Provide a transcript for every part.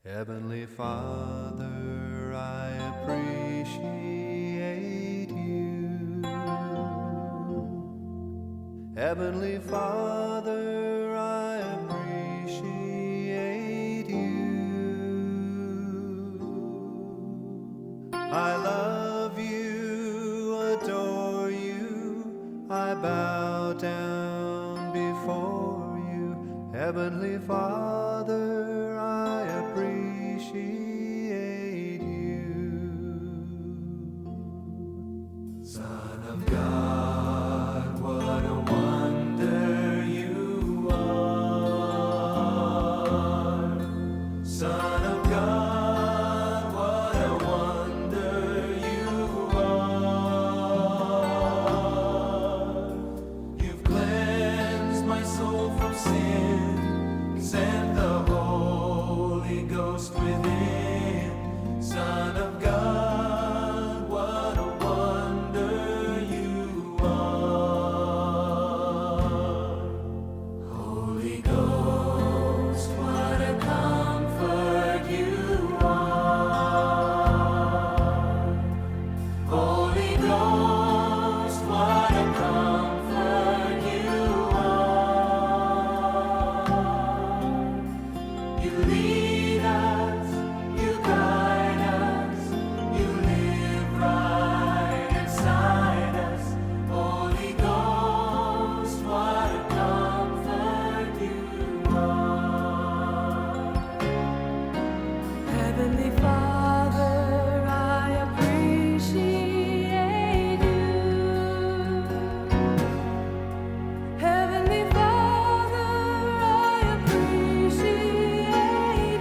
Heavenly Father, I appreciate you. Heavenly Father, I appreciate you. I love you, adore you, I bow down before you. Heavenly Father, I appreciate you. Son of God, what a wonder you are. Son of God, what a wonder you are. You've cleansed my soul from sin, sent the Holy Ghost within. Son of God, what a wonder you are. Holy Ghost, what a comfort you are. Holy Ghost, what a comfort you are. You lead us, you guide us, you live right inside us. Holy Ghost, what a comfort you are. Heavenly Father, I appreciate you. Heavenly Father, I appreciate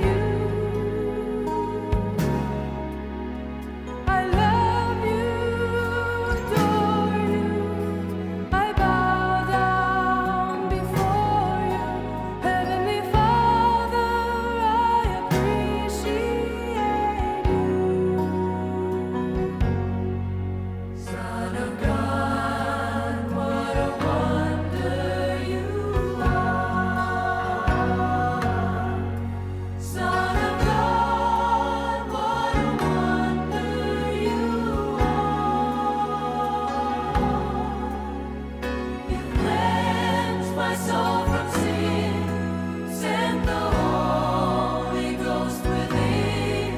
you. I love you, adore you. I bow down before you. Heavenly Father, I appreciate you. Son of God, what a wonder you are. Son of God, what a wonder you are. You cleansed my soul from sin, sent the Holy Ghost within.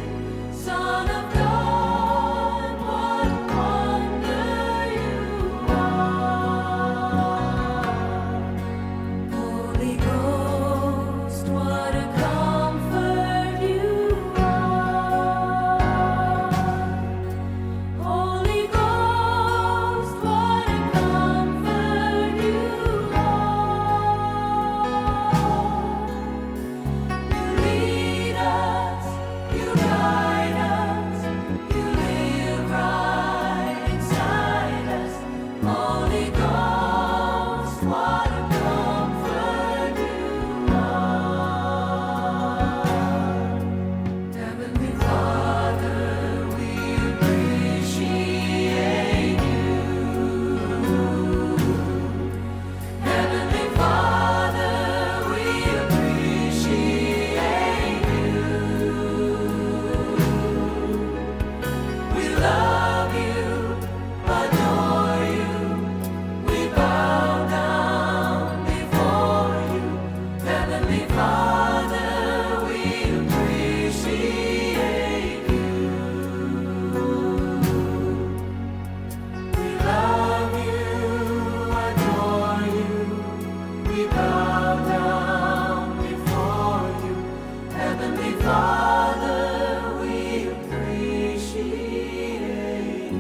Son of God, what a wonder you are. Holy Ghost, what a comfort you are. Holy Ghost, what a comfort you are. You lead us, you guide us, you live right inside us. Holy Ghost, what a comfort you are. Heavenly Father, we appreciate you. Heavenly Father, we appreciate you. We love you, adore you. We bow down before you. Heavenly Father, we appreciate you. We love you, adore you. We bow down before you. Heavenly Father, we appreciate you.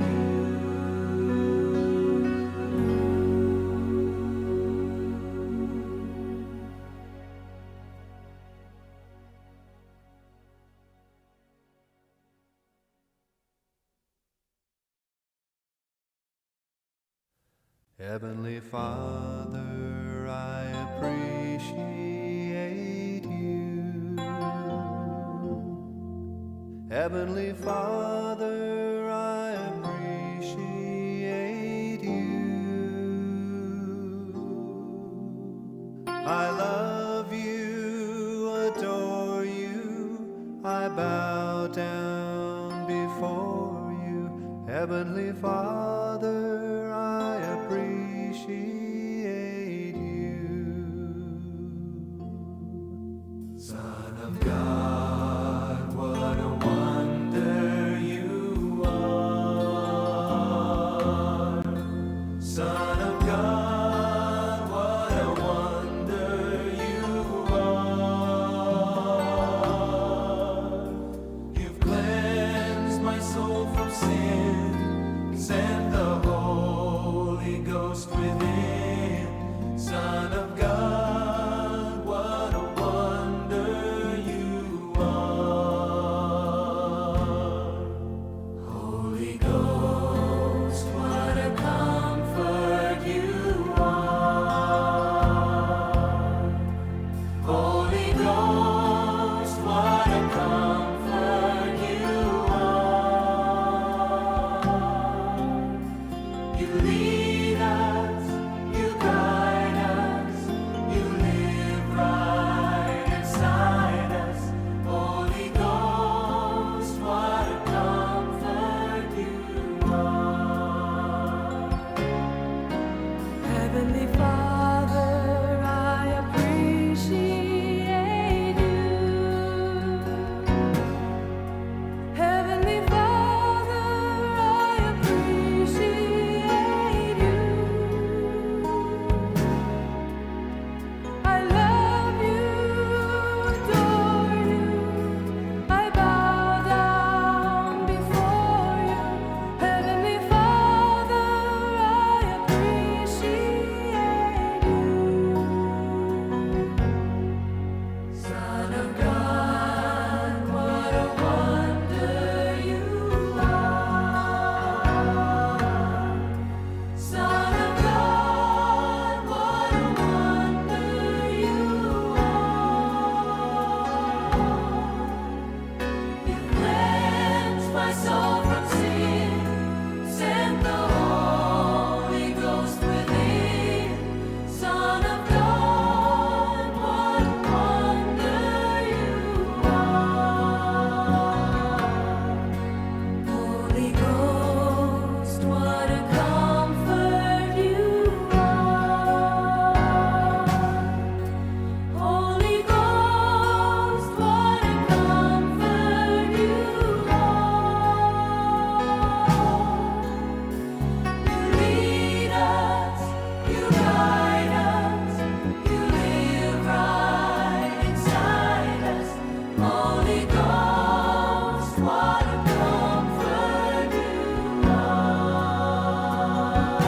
Heavenly Father, I appreciate you. Heavenly Father, I appreciate you. I love you, adore you, I Of God, what a wonder you are. Son of God, what a wonder you are. You've cleansed my soul from sin, sent the Holy Ghost within. Son of God, what a wonder you are. Holy Ghost, what a comfort you are. Holy Ghost, what a comfort you are. You lead us, you guide us, you live right inside us. Holy Ghost, what a comfort you are. Heavenly Father, I appreciate you. Heavenly Father, I appreciate you. I love you, adore you. I bow down before you. Heavenly Father, I appreciate you. Son of God, what a wonder you are. Son of God, what a wonder you are. You cleansed my soul from sin, sent the Holy Ghost within. Son of God, what a wonder you are. Holy Ghost, what a comfort you are. Holy Ghost, what a comfort you are. You lead us, you guide us, you live right inside us. Holy Ghost, what a comfort you are.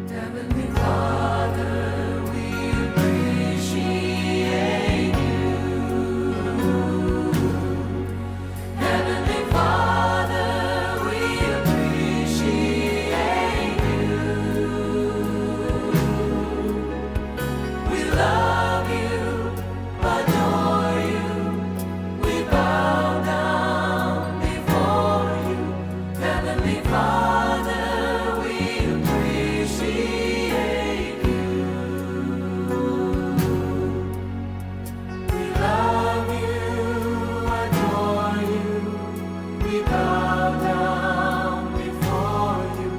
Heavenly Father, we appreciate you. Heavenly Father, we appreciate you. We love you, adore you. We bow down before you. Heavenly Father, we appreciate you. We love you, adore you. We bow down before you.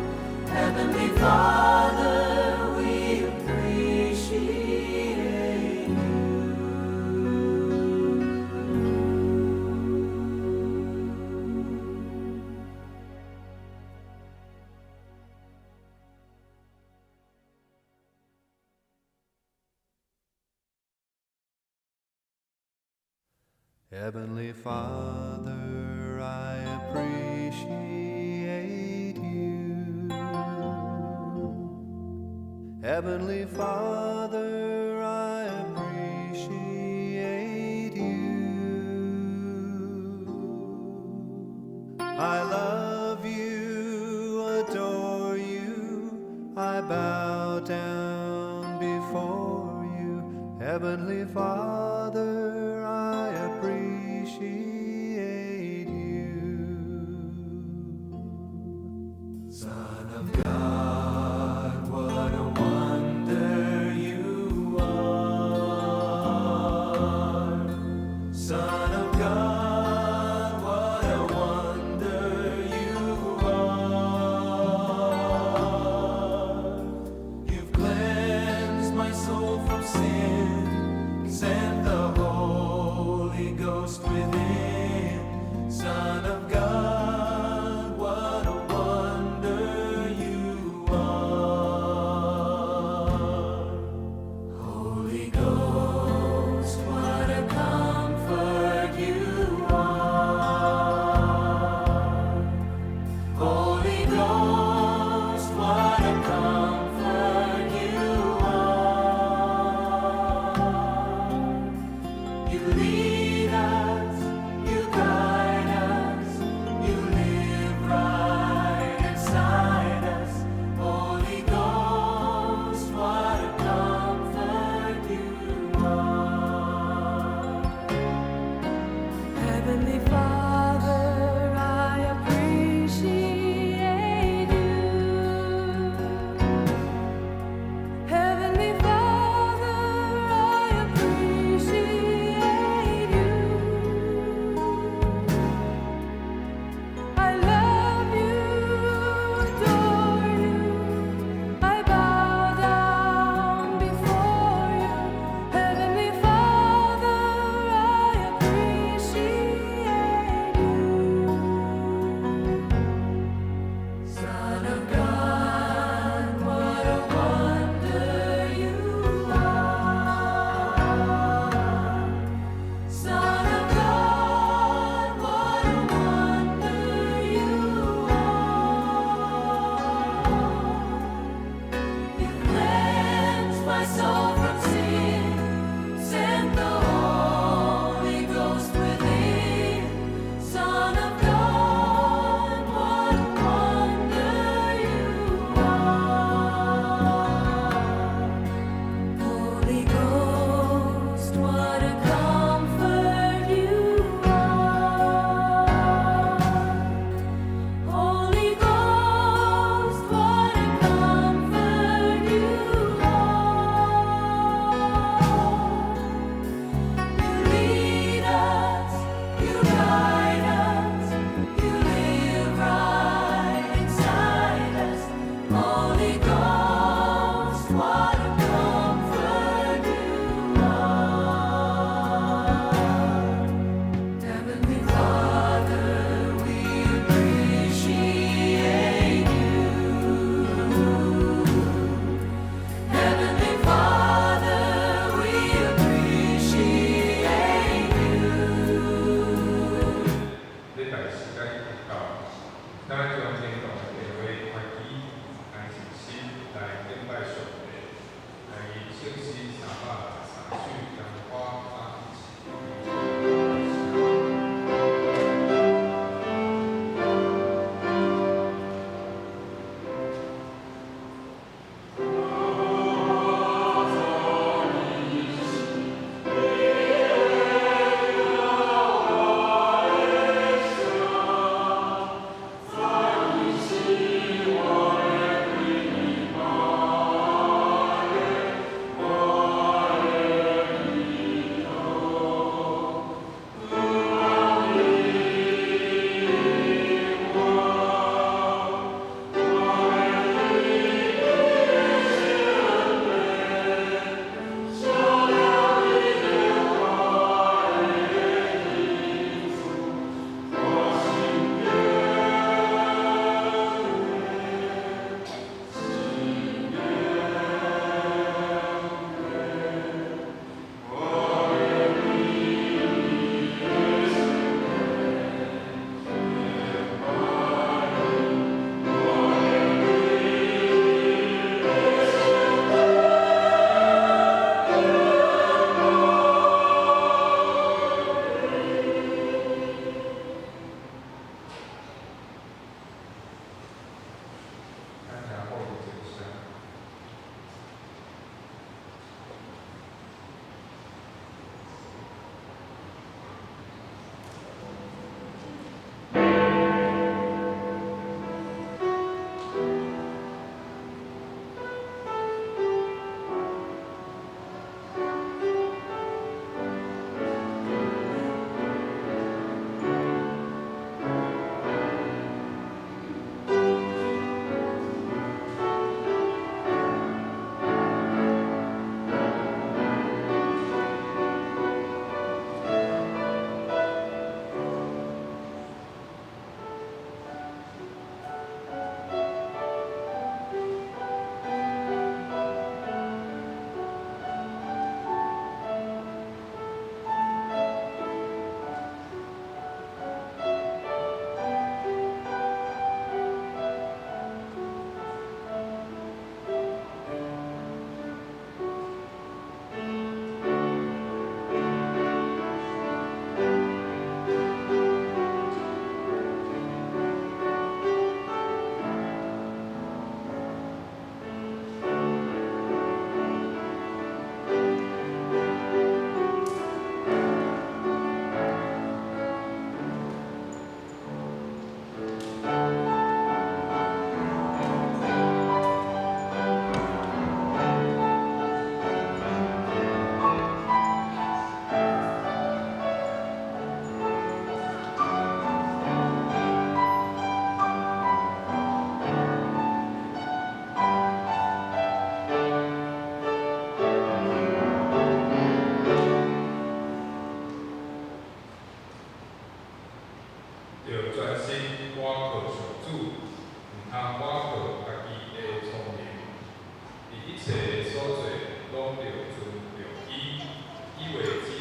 Heavenly Father, we appreciate you. Heavenly Father, I appreciate you. Heavenly Father, I appreciate you. I love you, adore you, I bow down before you. Heavenly Father, I appreciate you. Son of God, what a wonder you are. Son of God, what a wonder you are. You've cleansed my soul from sin, sent the Holy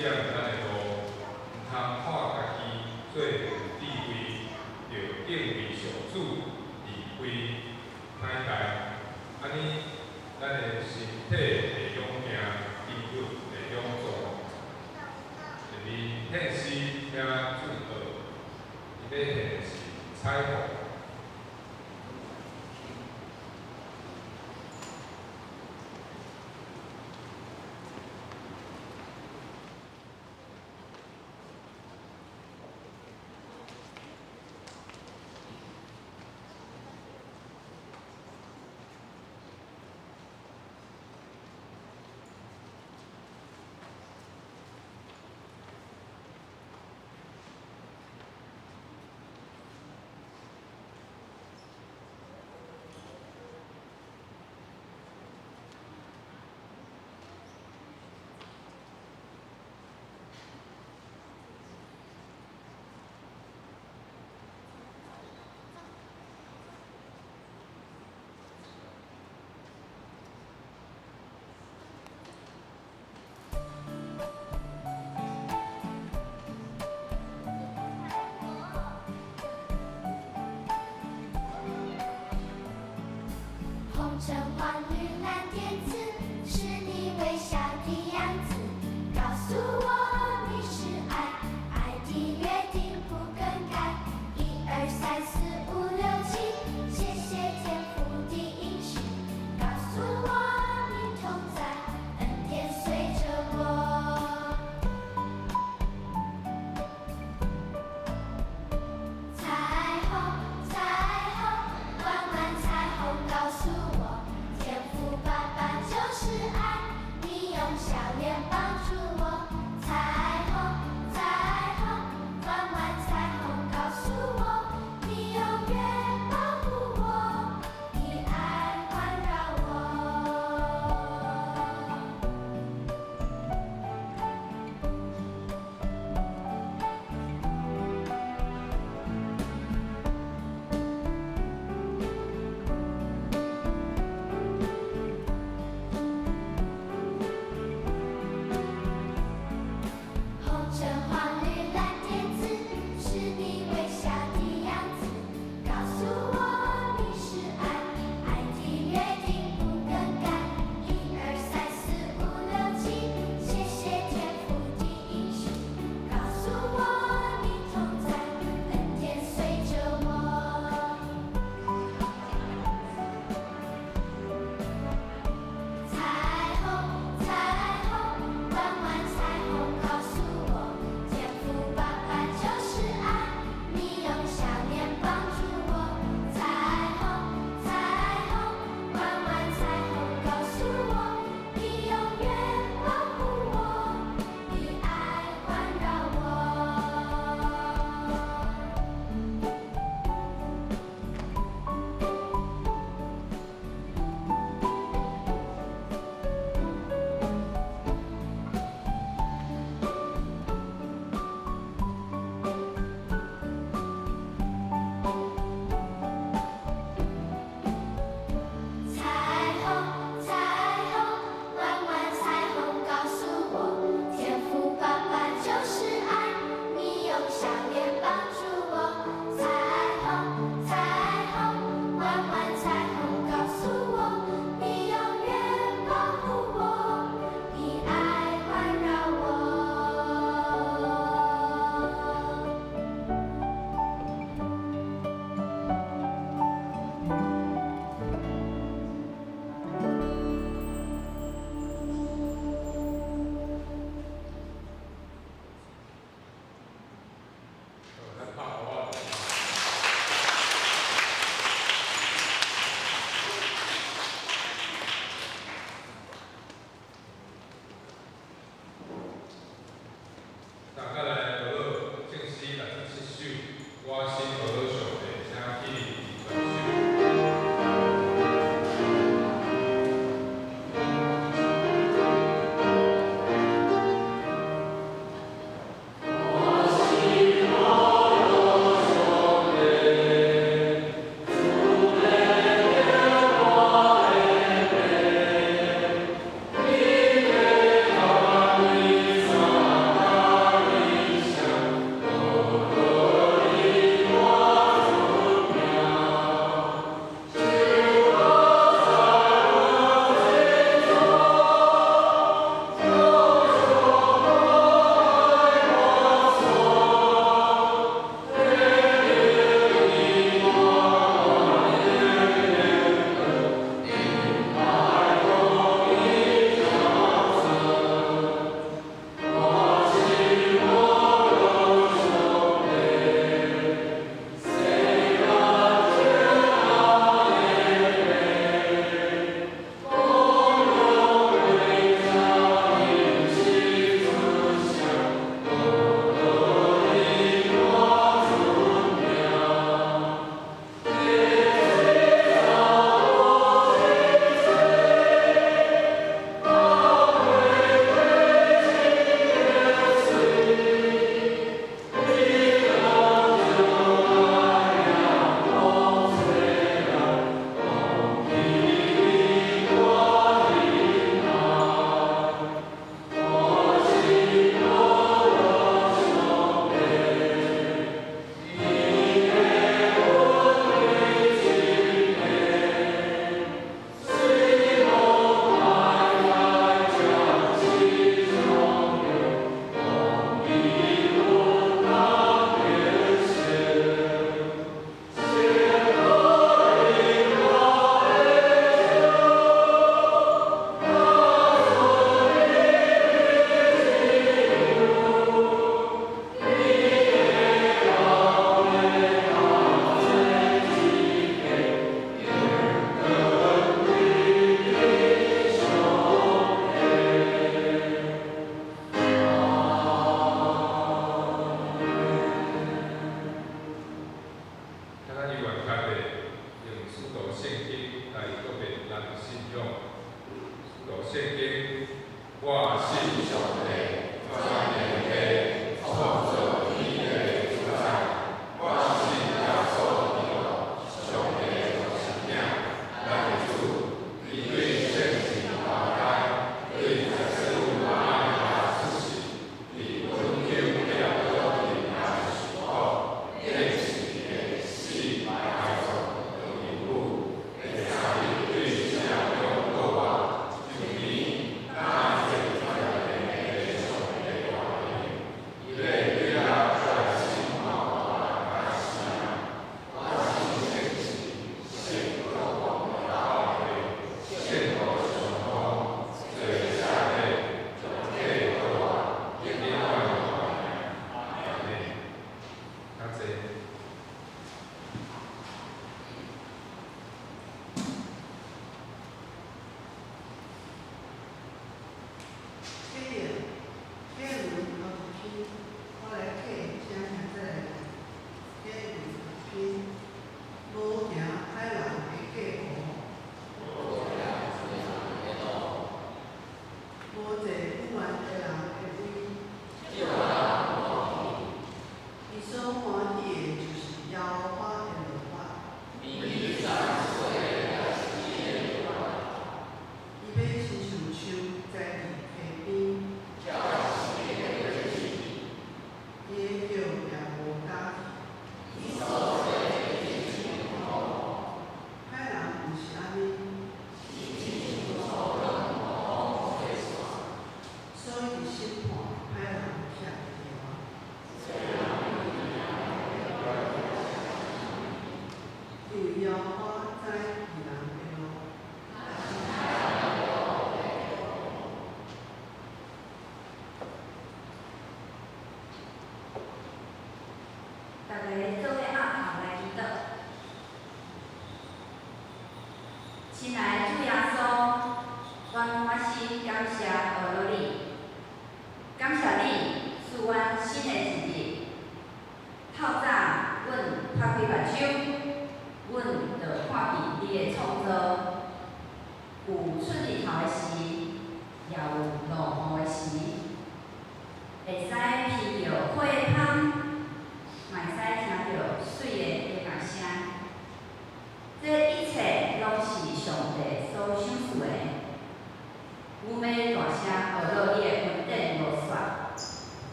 點咱的路，毋通看家己做有智慧，著敬畏上主，離開歹代。按呢，咱的身體會勇健，筋骨會勇壯。第二，獻詩聽主道，伊欲獻的是彩虹。紅橙黃綠藍靛紫，是你微笑的樣子，告訴我你是愛，愛的約定不更改。一二三四五六七，謝謝天父的應許，告訴我你同在，恩典隨著我。彩虹，彩虹，彎彎彩虹告訴我，天父爸爸就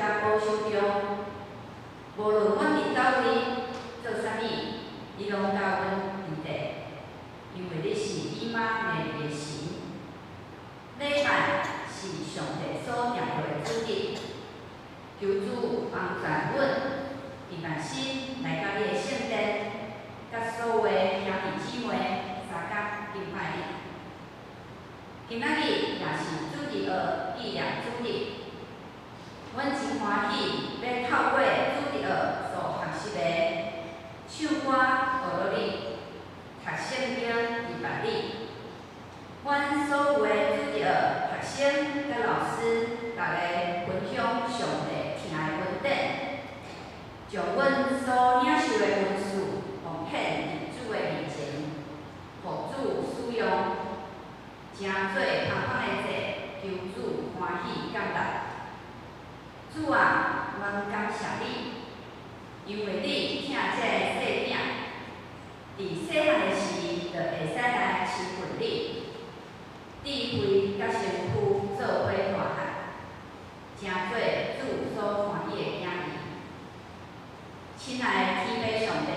佮保守中，無論阮佇佗位做啥物，你攏佮阮佇咧，因為你是以馬內利的神。禮拜是上帝所定落的主日，求主幫助阮，佇萬心來到你的聖殿，佮所有的兄弟姊妹相共敬拜你。今仔日也是主日學紀念主日，阮真歡喜欲透過主日學所學習的，唱歌學落你，讀聖經禮拜你。阮所有的主日學學生佮老師，逐家分享上帝疼的恩典，將阮所領受的恩賜奉獻佇主的面前，予主使用，成做芳香的祭，求主歡喜接納。主啊，阮感謝你，因為你疼這个細囝，佇細漢的時就會使來親近你，智慧佮身軀做伙大漢，成做主所歡喜的囝兒。親愛的天父上帝，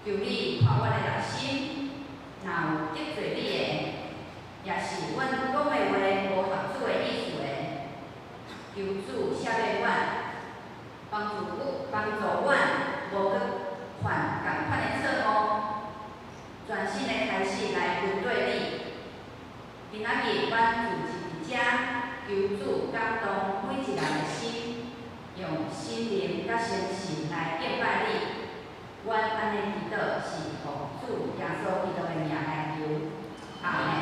求你看阮的內心，若有得罪你的，也是阮講的話無合主的意思的，求主赦免阮，幫助阮無閣犯仝款的錯誤，全新的開始來跟綴你。今仔日阮聚集佇遮，求主感動每一人的心，用心靈佮誠實來敬拜你。阮按呢祈禱是奉主耶穌基督的名來求，阿們。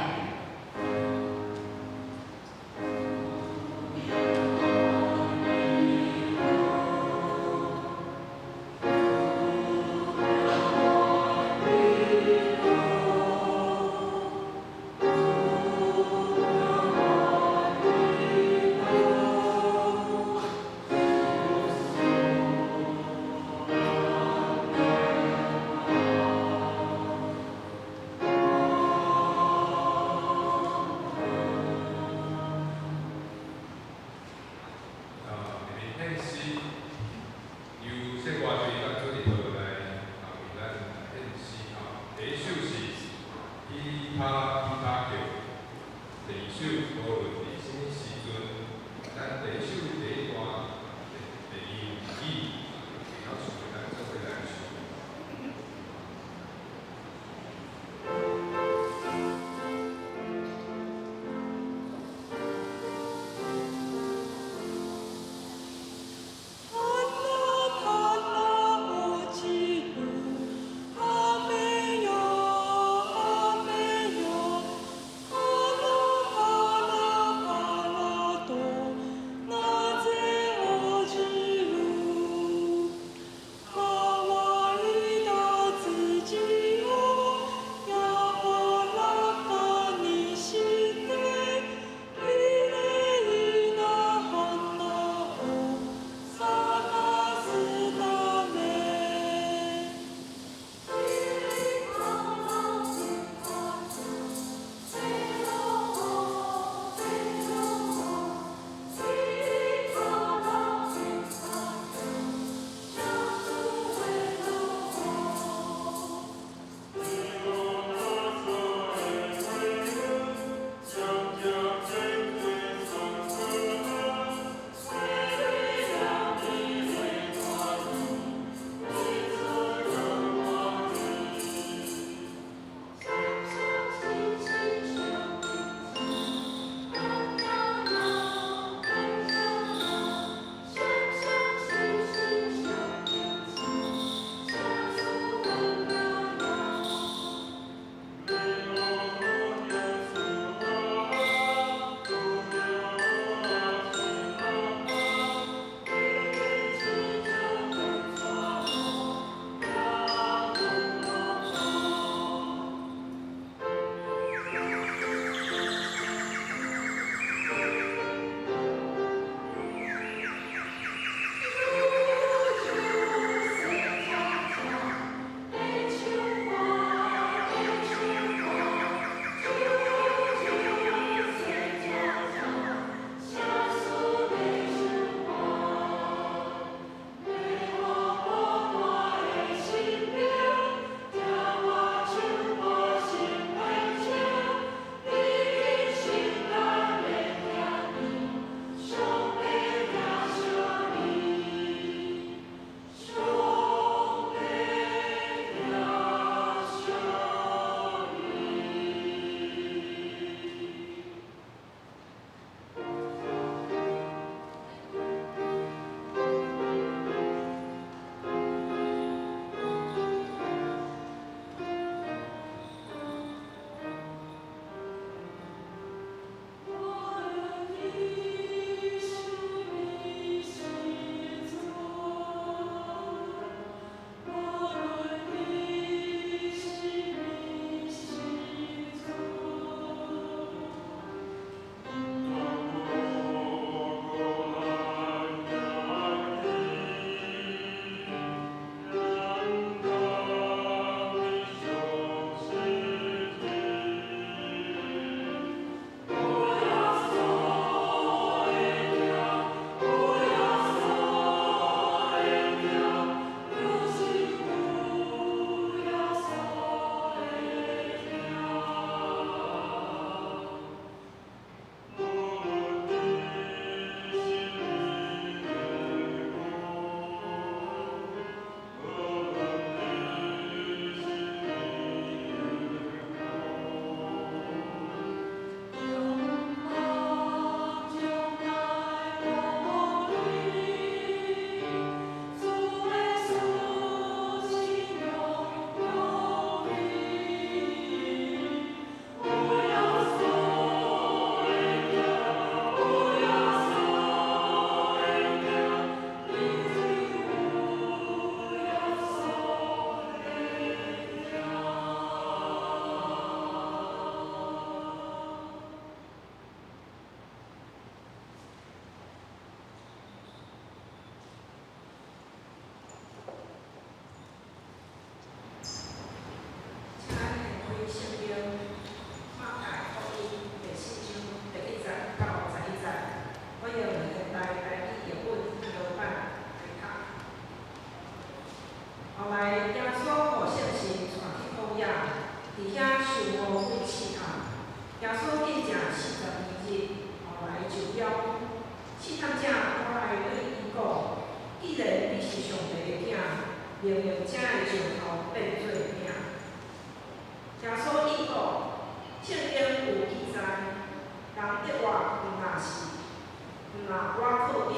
毋若我靠鼎，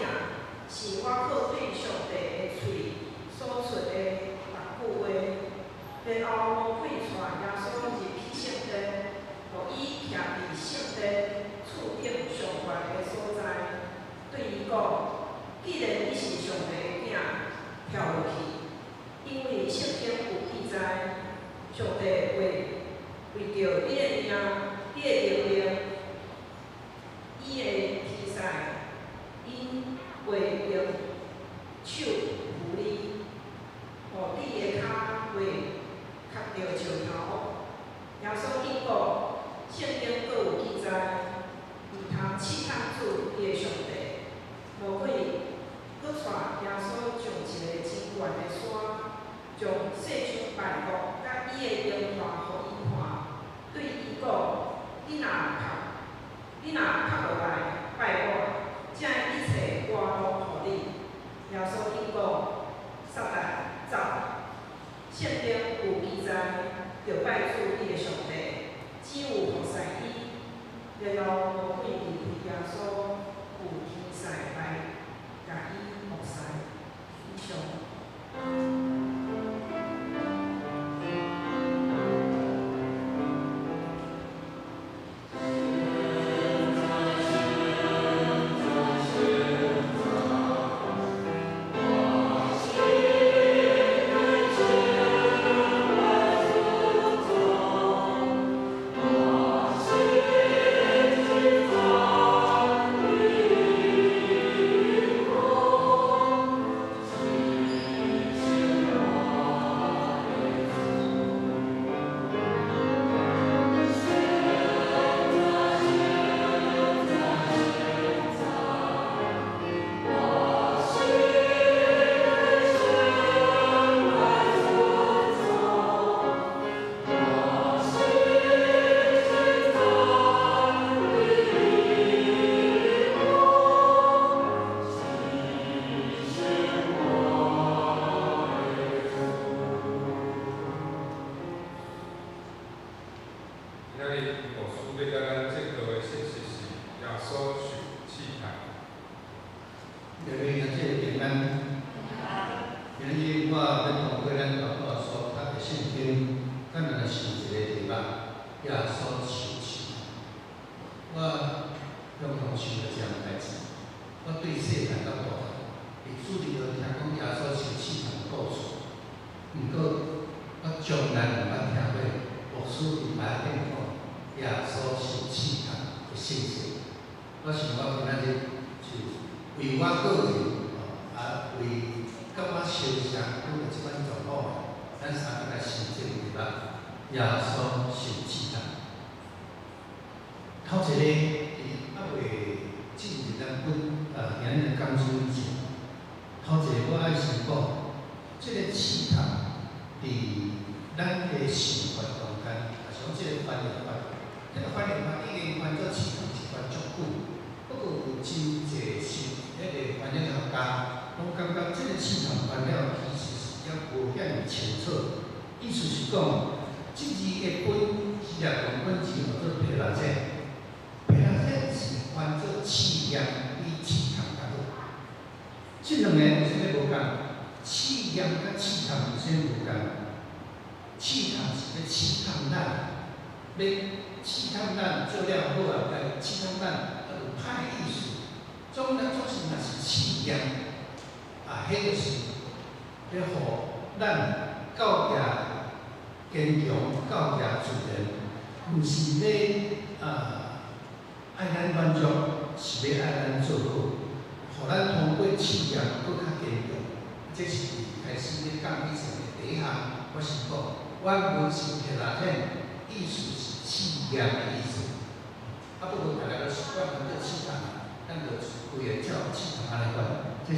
是我靠对上帝的喙所出的逐句话。然後魔鬼帶耶穌入去聖殿，予伊徛佇聖殿柱頂上懸的所在，對伊講：既然你是上帝的囝，跳落去，因為聖經有記載，上帝會為著你的名、你的靈命，伊的天使，𪜶會用手扶你，予你的跤袂磕著石頭。耶穌應講，聖經閣有記載，毋通試探主你的上帝。魔鬼閣帶耶穌上一个真懸的山，將世上萬國佮伊的榮華予伊看，對伊講：你若伏落來拜我，這一切我攏予你。耶穌應講：撒旦走！聖經有記載，著拜主你的上帝，只有服侍伊。然後魔鬼離開耶穌，有天使來共伊服侍。以上。今仔日牧師欲共咱證道的信息是耶穌受試探。願你兄弟平安。今日我欲通過咱頭拄仔所讀的聖經，咱來想一个題目：耶穌受試探。我常常想著一項代誌，我對細漢到大漢，佇主日學聽講耶穌受試探的故事，毋過我從來毋捌聽過牧師佇台頂講耶穌受試探的信息。我想我今仔日就為我個人，啊，為佮我相像拄著這款狀況的，咱三個來想這個題目：耶穌受試探。頭一个，佇猶未進入咱本今日的講主以前，頭一个我愛先講，這个試探佇咱的想法中間，抑是講這个翻譯法，這个翻譯法已經翻做試探是翻足久，不過有真濟是彼个翻譯學家攏感覺這个試探翻了其實是猶無遐爾清楚。意思是講，這字的本希臘文本字號做 πειράζειν，πειράζειν 是翻做試驗比試探較好。這兩个有啥物無仝？試驗佮試探有啥物無仝？試探是欲試探咱，欲試探咱做了好啊，來試探咱有歹意思。總咱總是若是試驗，啊，彼就是欲予咱較堅強、較自然，毋是欲愛咱滿足，是欲愛咱做好，予咱通過試驗閣較堅強。這是佇開始咧講以前的第一項，我先講，原文是 πειράζειν，意思是試驗的意思。啊，不過大家都習慣翻做試探，咱就規个照試探按呢翻，這是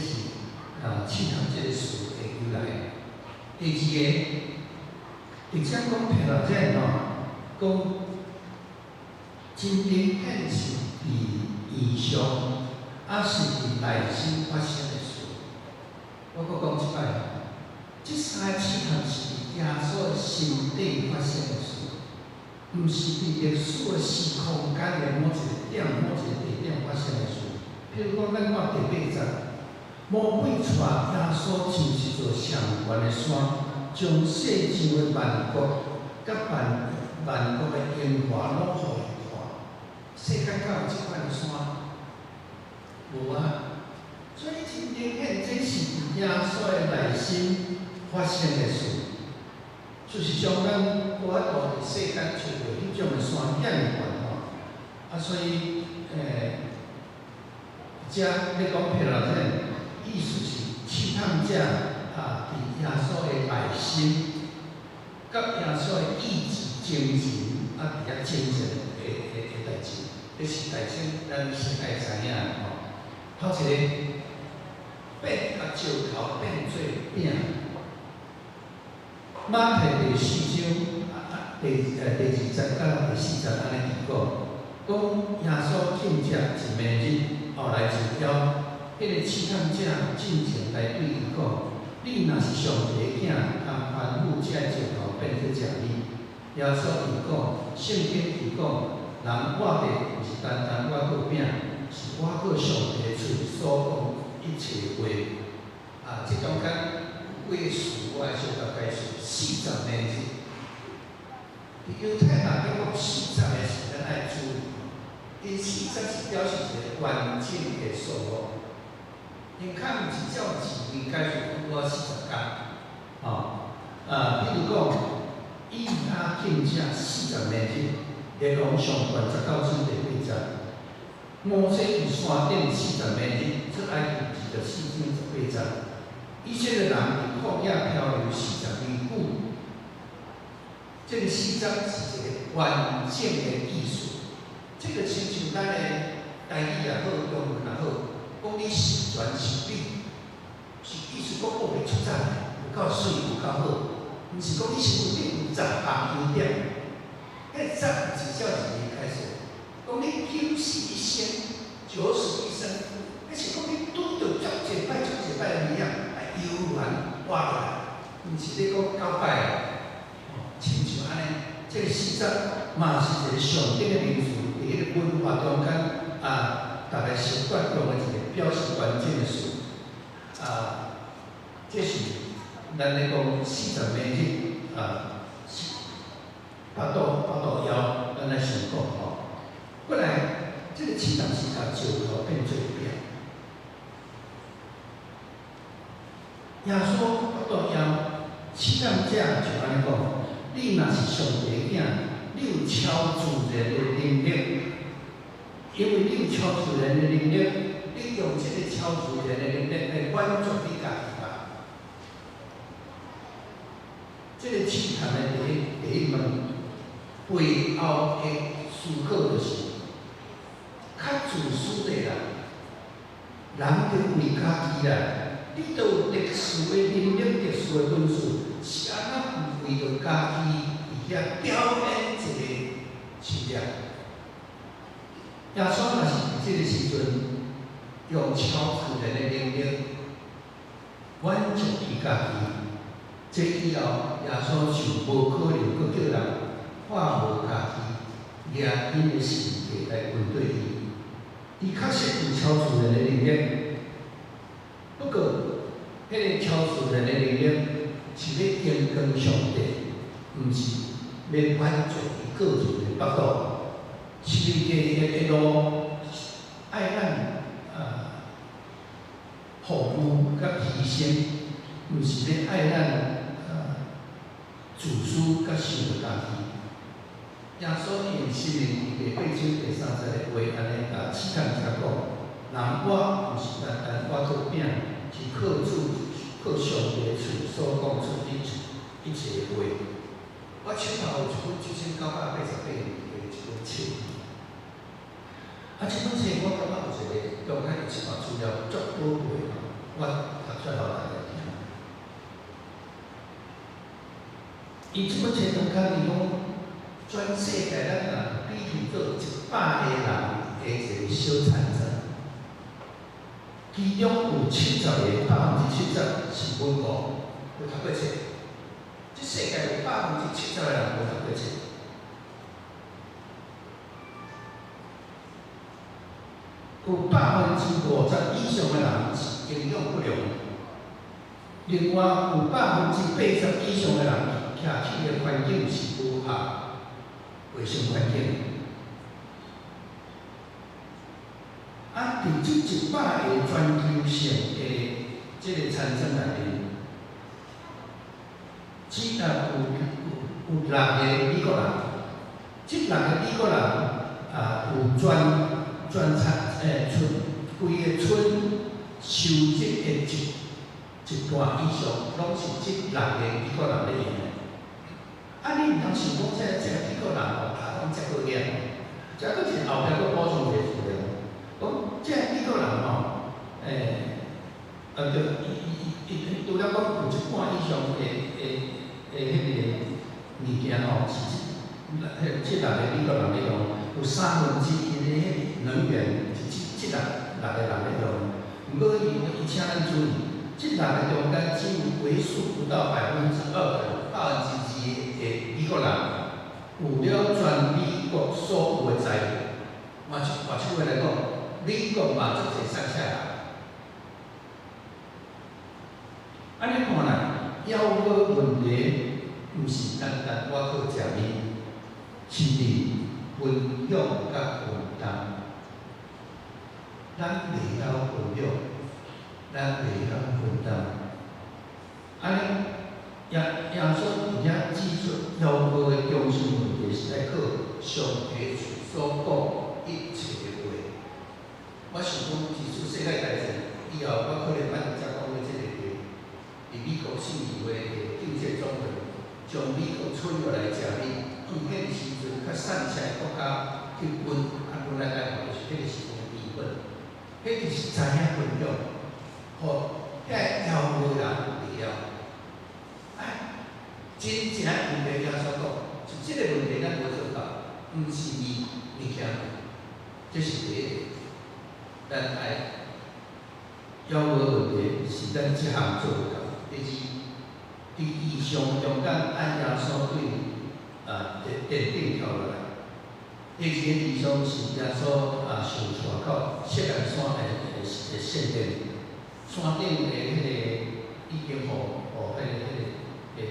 試探這个詞的由來。第二个，直接講 πειράζειν 吼，講真明顯是佇異象，抑是佇內心發生的事。我閣講一擺，這三个試探是佇耶穌的心底發生的事，毋是佇歷史的時空間的某一个點、某一个地點發生的事。譬如講，咱看第八節，魔鬼帶耶穌上一座上懸的山，將世上的萬國佮萬萬國的榮華攏予伊看。世間敢有這款的山？無啊。所以真明顯，這是耶穌的內心發生的事。事實上，咱無法度佇世間找著彼種的山遐爾懸吼。啊，所以遮咧講譬如這意思是試探者啊，佇耶穌的內心，佮耶穌的意志、精神啊，佇遐爭戰的代誌，這是大先咱先愛知影吼。頭一个變共石頭變做餅。馬太第四章啊，第二節佮第四節按呢記講，講耶穌禁食一暝日，後來就枵，彼个試探者進前來對伊講：你若是上帝的囝，通吩咐這石頭變做食物。耶穌伊講，聖經記講，人活著毋是單單倚靠餅，是倚靠上帝喙所講一切話。啊，這中間有幾个詞，我愛小可解釋。四十暝日，佇猶太人咧講四十的時，咱愛注意，𪜶四十是表示一個完整的數目。𪜶較毋是照字面解釋，拄好40工。吼，啊，比如講，以利亞禁食四十暝日，列王上傳19章第八節。摩西佇山頂四十暝日，出埃及24章18節。以色列人佇曠野漂流40年久，這個四十是一個完整的意思。這個親像咱的台語也好，中文也好，講你十全十美，是意思講哦，你出讚的，有夠媠，有夠好，毋是講你身軀頂有十項優點。彼十毋是照字面解釋，講你九死一生，九死一生，彼是講你拄著足濟擺、足濟擺的物仔來猶原活落來，毋是咧講九擺啊。哦，親像按呢，這個四十嘛是一個上頂的名詞，佇彼個文化中間啊，逐个習慣用的一個表示完整的詞。啊，這是咱咧講四十暝日啊，腹肚枵，咱來想講吼。過來，這個試探是共石頭變做餅。耶穌腹肚枵，試探者就按呢講：你若是上帝的囝，你有超自然的能力，因為你有超自然的能力，你用這個超自然的能力來滿足你家己吧。這個試探的第一問背後的思考就是，較自私的人，人著為家己啦。你都有特殊的能力、特殊的本事，是按怎毋為著家己佇遐表演一個神跡？耶穌若是佇這個時陣用超自然的能力滿足伊家己，這以後耶穌就無可能閣叫人看無家己，舉𪜶的十字架來跟綴伊。伊確實有超自然的能力，不過，彼個超自然的能力是欲榮光上帝，毋是欲滿足伊個人的腹肚。十字架的路，愛咱服務佮犧牲，毋是欲愛咱自私佮想著家己。耶穌用申命記第八章第三節的話按呢共試探者講：人活毋是單單倚靠餅，是靠主、靠上帝喙所講出一切一切的話。我手頭有一本1988年的一本冊，啊，這本冊我感覺有一個中間有一段資料足寶貴吼，我讀出來予大家聽。伊這本冊中間伊講，全世界咱若比擬做100個人的一個小產子，其中有70個，70%是文盲，無讀過冊。這世界有70%的人無讀過冊。有50%以上的人是營養不良。另外有80%以上的人徛起的環境是無合衛生環境。啊，佇這100個全球性的這个餐廳內面，只啊有六个美國人，這六個美國人啊有全全餐村規个村收入的一半以上，攏是這六個美國人咧用的。啊，你毋通想講這美國人吼，頭攏遮好額，這閣是後壁閣補充一個資料，講這美國人吼，對，伊除了講有一半以上的彼个物件吼，是這六個美國人咧用，有1/3的彼个能源是這六個人咧用。毋過伊請咱注意，這六個中間只有為數不到2%的2%的美國人有了全美國所有的財富。換句話來講，美國嘛足濟塞車人。按呢看來，枵餓問題毋是單單我靠食麵，是佇分享佮分擔。咱袂曉分享，咱袂曉分擔。按呢，耶穌佇遐指出枵餓的中心問題是愛靠上帝所講一切的話。我想講，自出世界大戰以後，我可能捌才講過這個話。佇美國信義會的救濟總會，將美國村落來食麵，用彼个時陣較散赤的國家去分，啊，分來來就是彼个時陣的麵粉，彼就是知影分享，予遐枵餓人有會曉。哎，真正問題耶穌講，是這个問題咱無做到，毋是物件，這是第一個。咱愛枵餓問題是咱這項做袂到。第二，佇異象中間，按耶穌對殿頂跳落來。第二個異象是耶穌受帶到錫安山的聖殿，山頂的彼个已經予彼个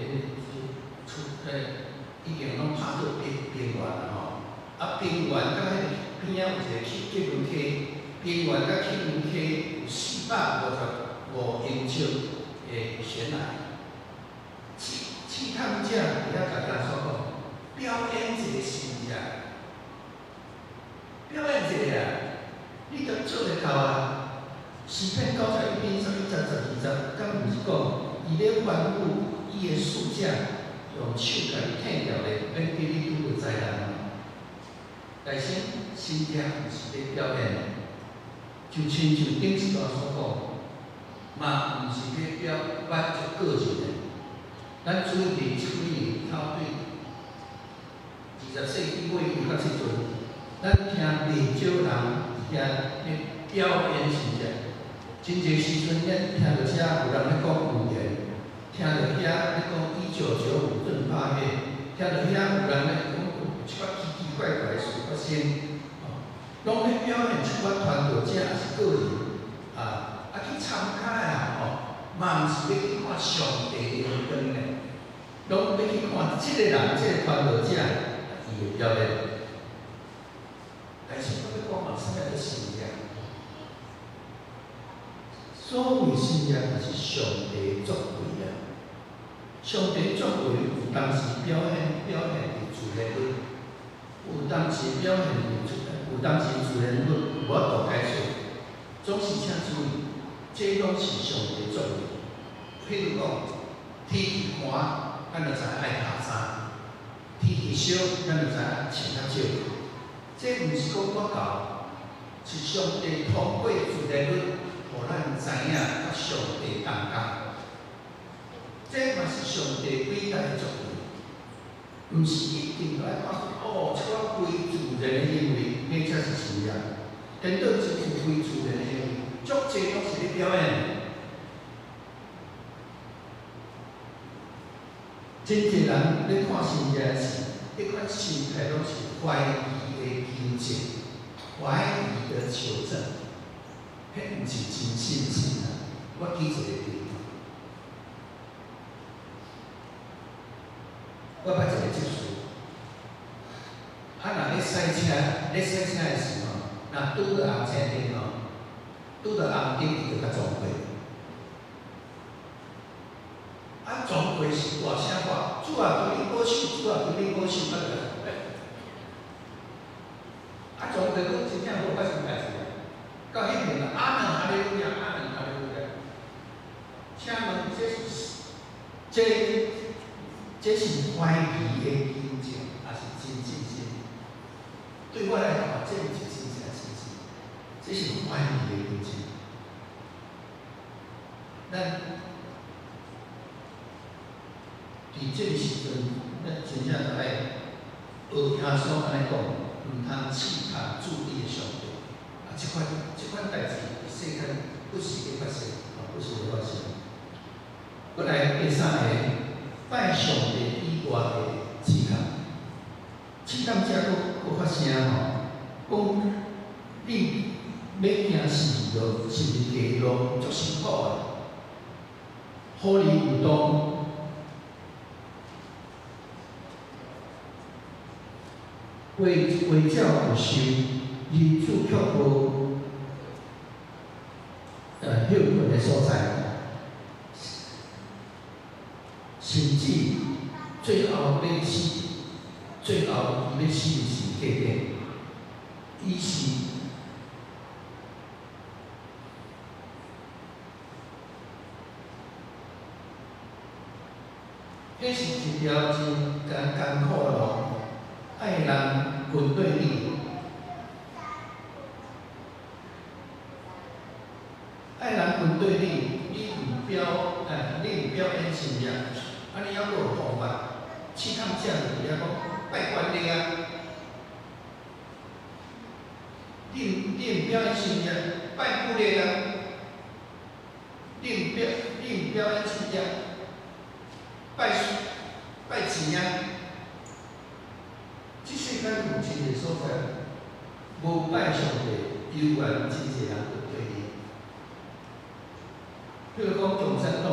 出已經攏拍做平原啦吼。啊，平原佮彼个邊仔有一個啟文溪，平原佮啟文溪有455英尺的懸崖。試探者佇遐共耶穌講，表演一个神跡，表演一个啊，你敢做會到啊？詩篇91篇11節12節，敢毋是講，伊咧吩咐伊的使者用手共你疼牢咧，免予你拄著災難嗎？但是神跡毋是咧表演的，就親像頂一段所講，嘛毋是咧表滿足個人的。咱注意佇這幾年頭對20世紀尾期到這陣，咱聽袂少人佇遐咧表演神跡。真濟時陣，咱聽著遮有人咧講預言，聽著遐咧講1995閏八月，聽著遐有人咧講有一寡奇奇怪怪的事發生，攏咧表現一寡傳道者抑是個人，去參加的人吼，嘛毋是欲去看上帝的榮光咧，攏欲去看這個人、這個傳道者伊的表演。但是我欲講嘛，啥物叫神跡？所謂神跡，就是上帝作為啊！上帝作為有當時表現佇自然律，有當時表現佇自，有當時自然律無法度解釋。總是請注意，這攏是上帝作為。譬如講，天氣寒，咱就知愛加衫；天氣燒，咱就知愛穿較少。這毋是講我教，是上帝通過自然律，予咱知影佮上帝同工。這嘛是上帝偉大的作為，毋是一定愛看出哦，這款非自然的行為，彼才是神跡。顛倒真濟非自然的行為，足濟攏是咧表演。真濟人咧看神跡時，彼款心態攏是懷疑的求證，懷疑的求證。彼毋是真信心啊！我举一个例，我捌一个执事，啊，若咧驶车，咧驶车的时吼，若拄著红青灯吼，拄著红灯，伊就共撞过。啊，撞过是大声喊：“主啊，求你保守！主啊，求你保守！”啊，就共撞过。啊，撞过阁真正无发生代志啊！到彼边啊，阿门哈利路亚，阿门哈利路亚。请问这是怀疑的印证，抑是真信心？对我来看，这毋是真正信心，这是怀疑的印证。咱伫这个时阵，咱真正著爱学耶稣按呢讲，毋通试探主你的上帝。啊，这款代志伫世间不时咧发生，啊，不时咧发生。阁来第三个，拜上帝以外的试探，试探者阁发声吼，讲你欲行十字路，十字架路足辛苦的，好离有当，话话鸟有受，人子却无歇睏的所在，甚至最后欲死，最后伊欲死是隔壁，伊是彼是一条真艰苦的路，爱人跟缀你，爱人跟缀你，你毋表演信仰，按呢犹阁有方法。试探者就伫遐讲拜权力啊，你毋表演信仰，拜武力啊，你毋表演信仰，拜钱啊。这世间有真济所在，无拜上帝，犹原真济人跟缀你。比如讲共产党，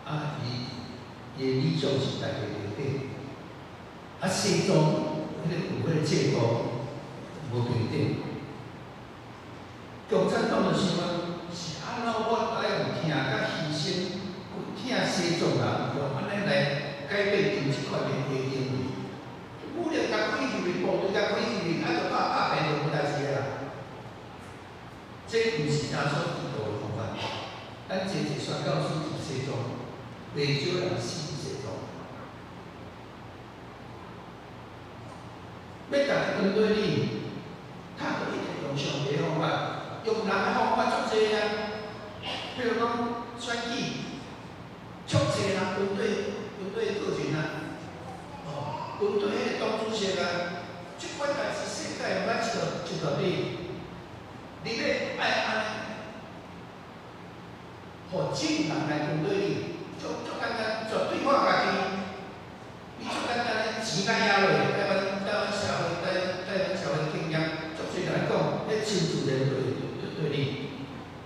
啊，伊的理想是大家平等，啊，西藏彼个有彼个制度无平等。共产党就想啊，是按怎我爱用疼佮牺牲，疼西藏人，用按呢来改变𪜶这款的行为。武力共开入去，部队共开入去，啊，就拍拍平就无代志啊啦。这毋是耶稣基督的方法。咱济济宣教士入西藏，袂少人死伫西藏。欲逐家跟缀你，他就一定用上帝的方法，用人的方法足济啊。比如讲选举，足济人跟缀个人啊，哦，跟缀彼个党主席啊，这款代志世界毋捌踅你，你欲爱按呢，予众人来跟缀你，足简单，绝对看家己。你足简单的钱共挹落，台湾社会经验，足济人讲，彼真自然对你。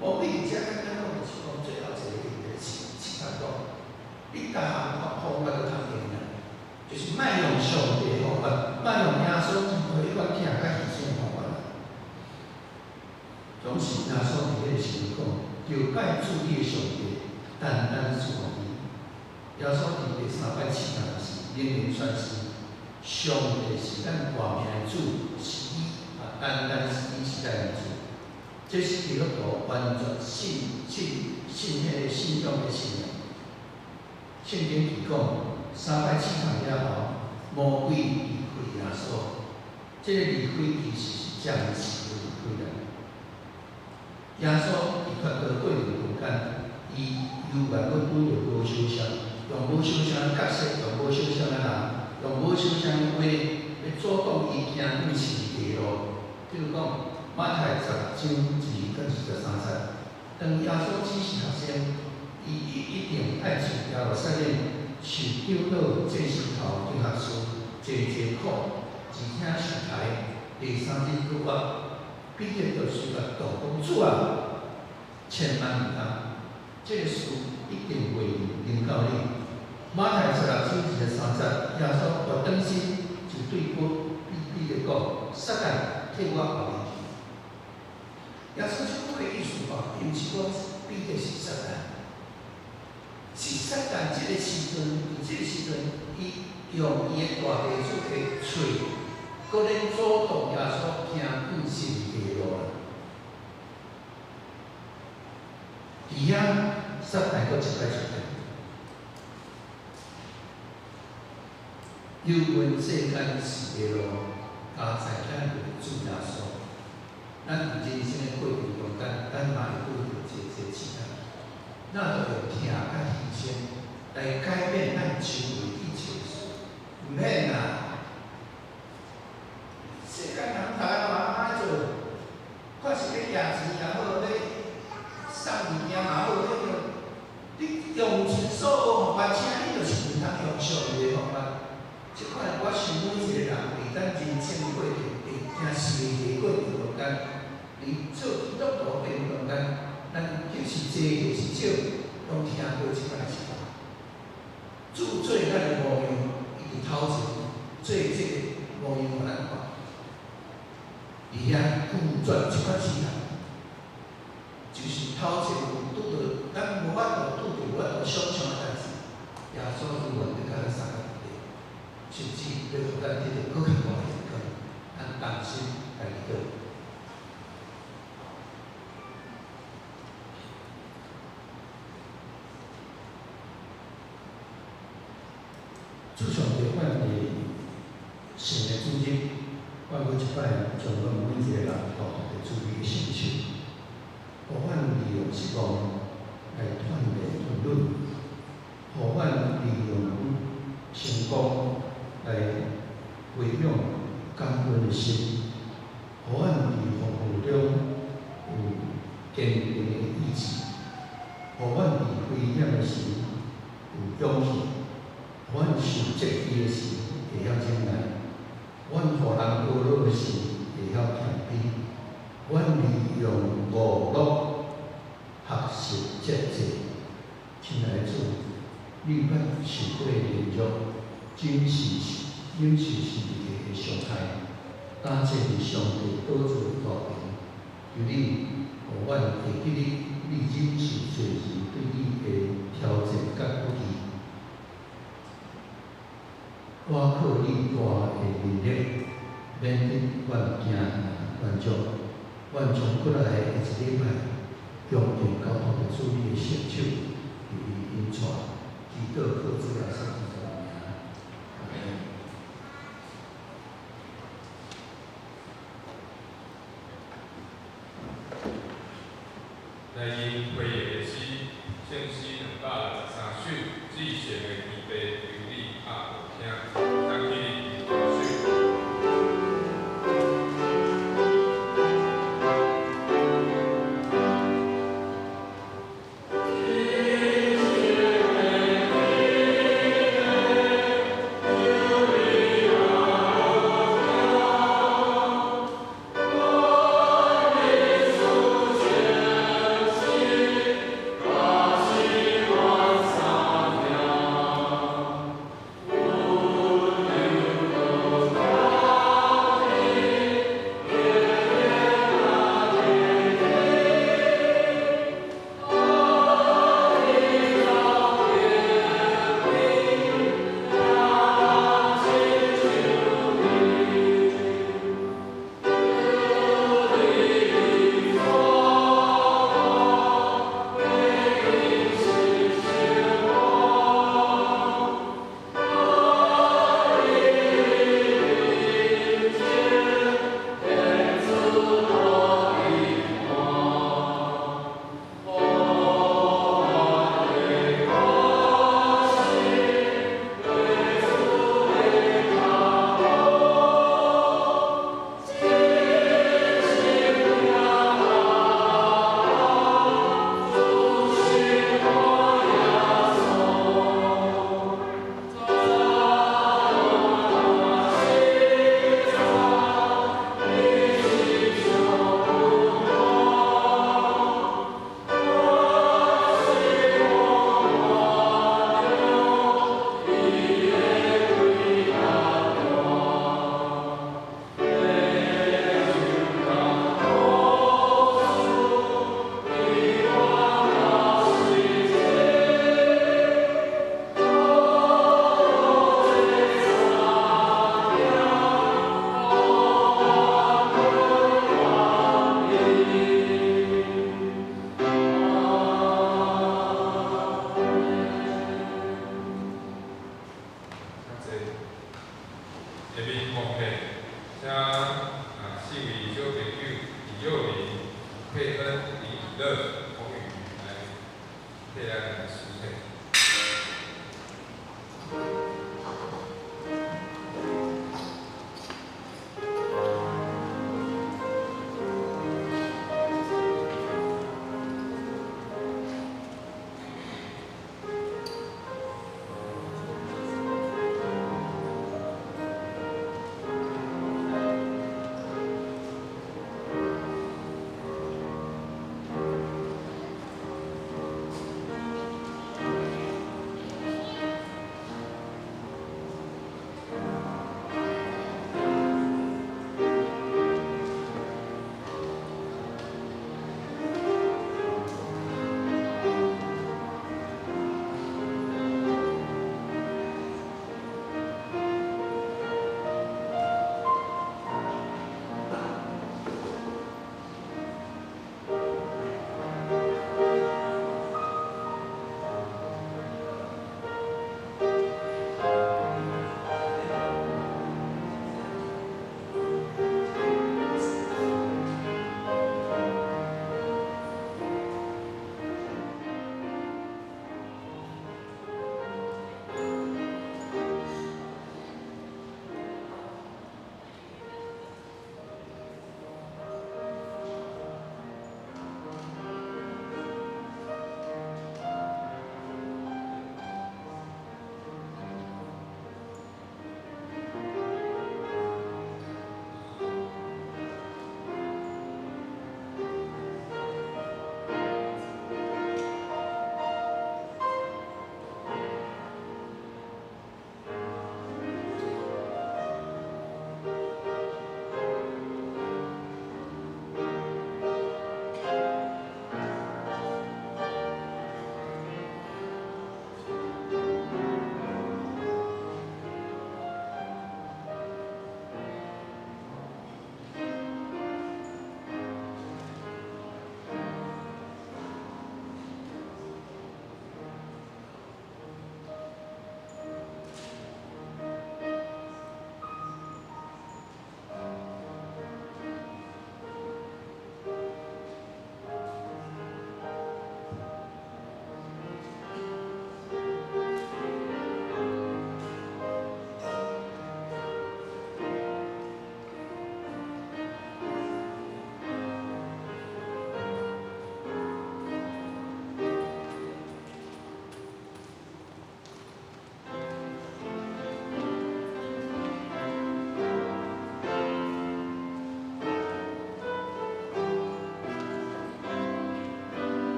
无比遮简单讲，就是讲最后一个问题是试探讲，你逐项方法都通用啊，就是莫用上帝方法，莫用耶稣基督彼款疼佮牺牲方法啦。总是耶稣伫彼个时阵讲，著拜主你的上帝，单单事奉伊。耶稣伫第三摆试探时，明明宣示，上帝是咱活命的主，是伊啊，单单是伊是咱的主。这是基督徒完全信彼个信仰的信念。圣经记讲，三摆试探了后，魔鬼离开耶稣。这个离开其实是暂时的离开啦。耶稣伫决道过程中间，伊犹原阁拄著无相像，用无相像的角色，用无相像的人，用无相像的话，欲阻挡伊行向十字架路。比如讲，马太10章1到23节，当耶稣指示学生，伊一定爱去耶路撒冷受长老、祭司头、经学士济济苦，而且受刣，第三日复活。彼得就隨甲禱講：主啊，千萬毋通，這个事一定袂臨到你。馬太16章23節，耶穌轉轉身就對彼得講：撒旦，退我後面去。耶穌這句的意思吼，伊毋是講彼得是撒旦，是撒旦這个時陣，佇這个時陣，伊用伊的大地主的喙，閣咧阻擋耶穌行向十字架的路啦。佇遐，撒旦閣一擺出現，幽魂世間死的路，加在咱的主耶穌。咱佇人生的過程中間，咱嘛會拄著這這試探，咱著用疼佮犧牲來改變咱周圍一切事，毋免啦。世間人逐个嘛按呢做，看是欲掠錢也好，欲送物件嘛好，彼個你用盡所有方法，請你就是毋通用上帝的方法。這款我想每一個人佇咱人生的過程，佇行十字架的過程中間，佇做基督徒過程中間，咱就是濟就是少，攏聽過這款的說話。主做咱的模樣，伊佇頭前做這个模樣予咱看。佇遐拒絕這款試探，就是頭前有拄著咱無法度拄著無法度想像的代誌，耶穌伊願意共咱相共佇，甚至欲予咱得著閣較大的健康，咱同心來祈禱。主上帝，阮佇神的主日，我閣一擺將阮每一个人交託佇主你的聖手，予阮利用失望來鍛鍊吞忍，予阮利用成功來培養感恩的心，予阮佇風雨中有堅定的意志，予阮佇危險的時有勇氣，予阮受責備的時會曉忍耐，阮予人呵咾的時會曉謙卑，阮利用娛樂學習節制。親愛的主，你捌受過的凌辱，忍受十字架的傷害，感謝你上帝寶座大權，求你予阮會記得你忍受罪人對你的挑戰佮不義。我靠你大的能力，免得阮驚軟弱。阮將過來的一禮拜，恭敬交託佇主你的聖手，求你引帶，祈禱靠主耶穌基督的名，阿們。來因回應的詩，聖詩263首，至聖的天父，求你拍予聽，咱起立舉手。我替咱來施洗。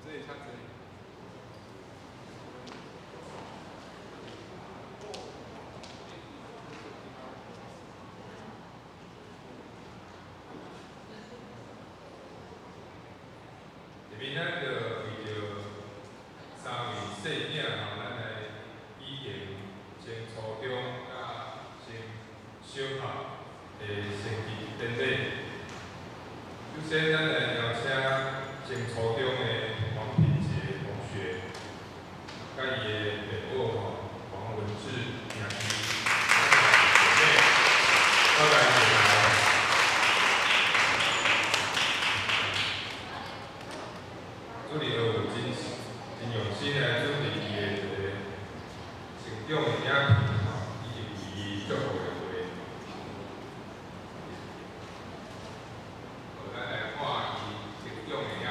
這裡較濟。下面咱就為著三位細囝吼，咱來舉行升初中佮升小學的升旗典禮。首先，咱來邀請升初中的黃品傑同學，佮伊的爸母吼黃文志兄弟，姐妹，我來前來。主任有真真用心來準備伊的一個成長的影片吼，以及伊祝福的話。好，咱來看伊成長的影片。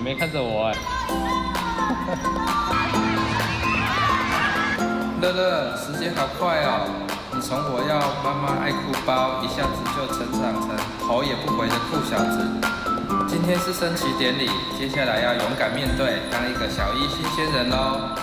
沒看着我哎。樂樂，時間好快哦！你從我要媽媽愛哭包，一下子就成長成頭也不回的酷小子。今天是升旗典禮，接下來要勇敢面對，當一個小一新鮮人嘍。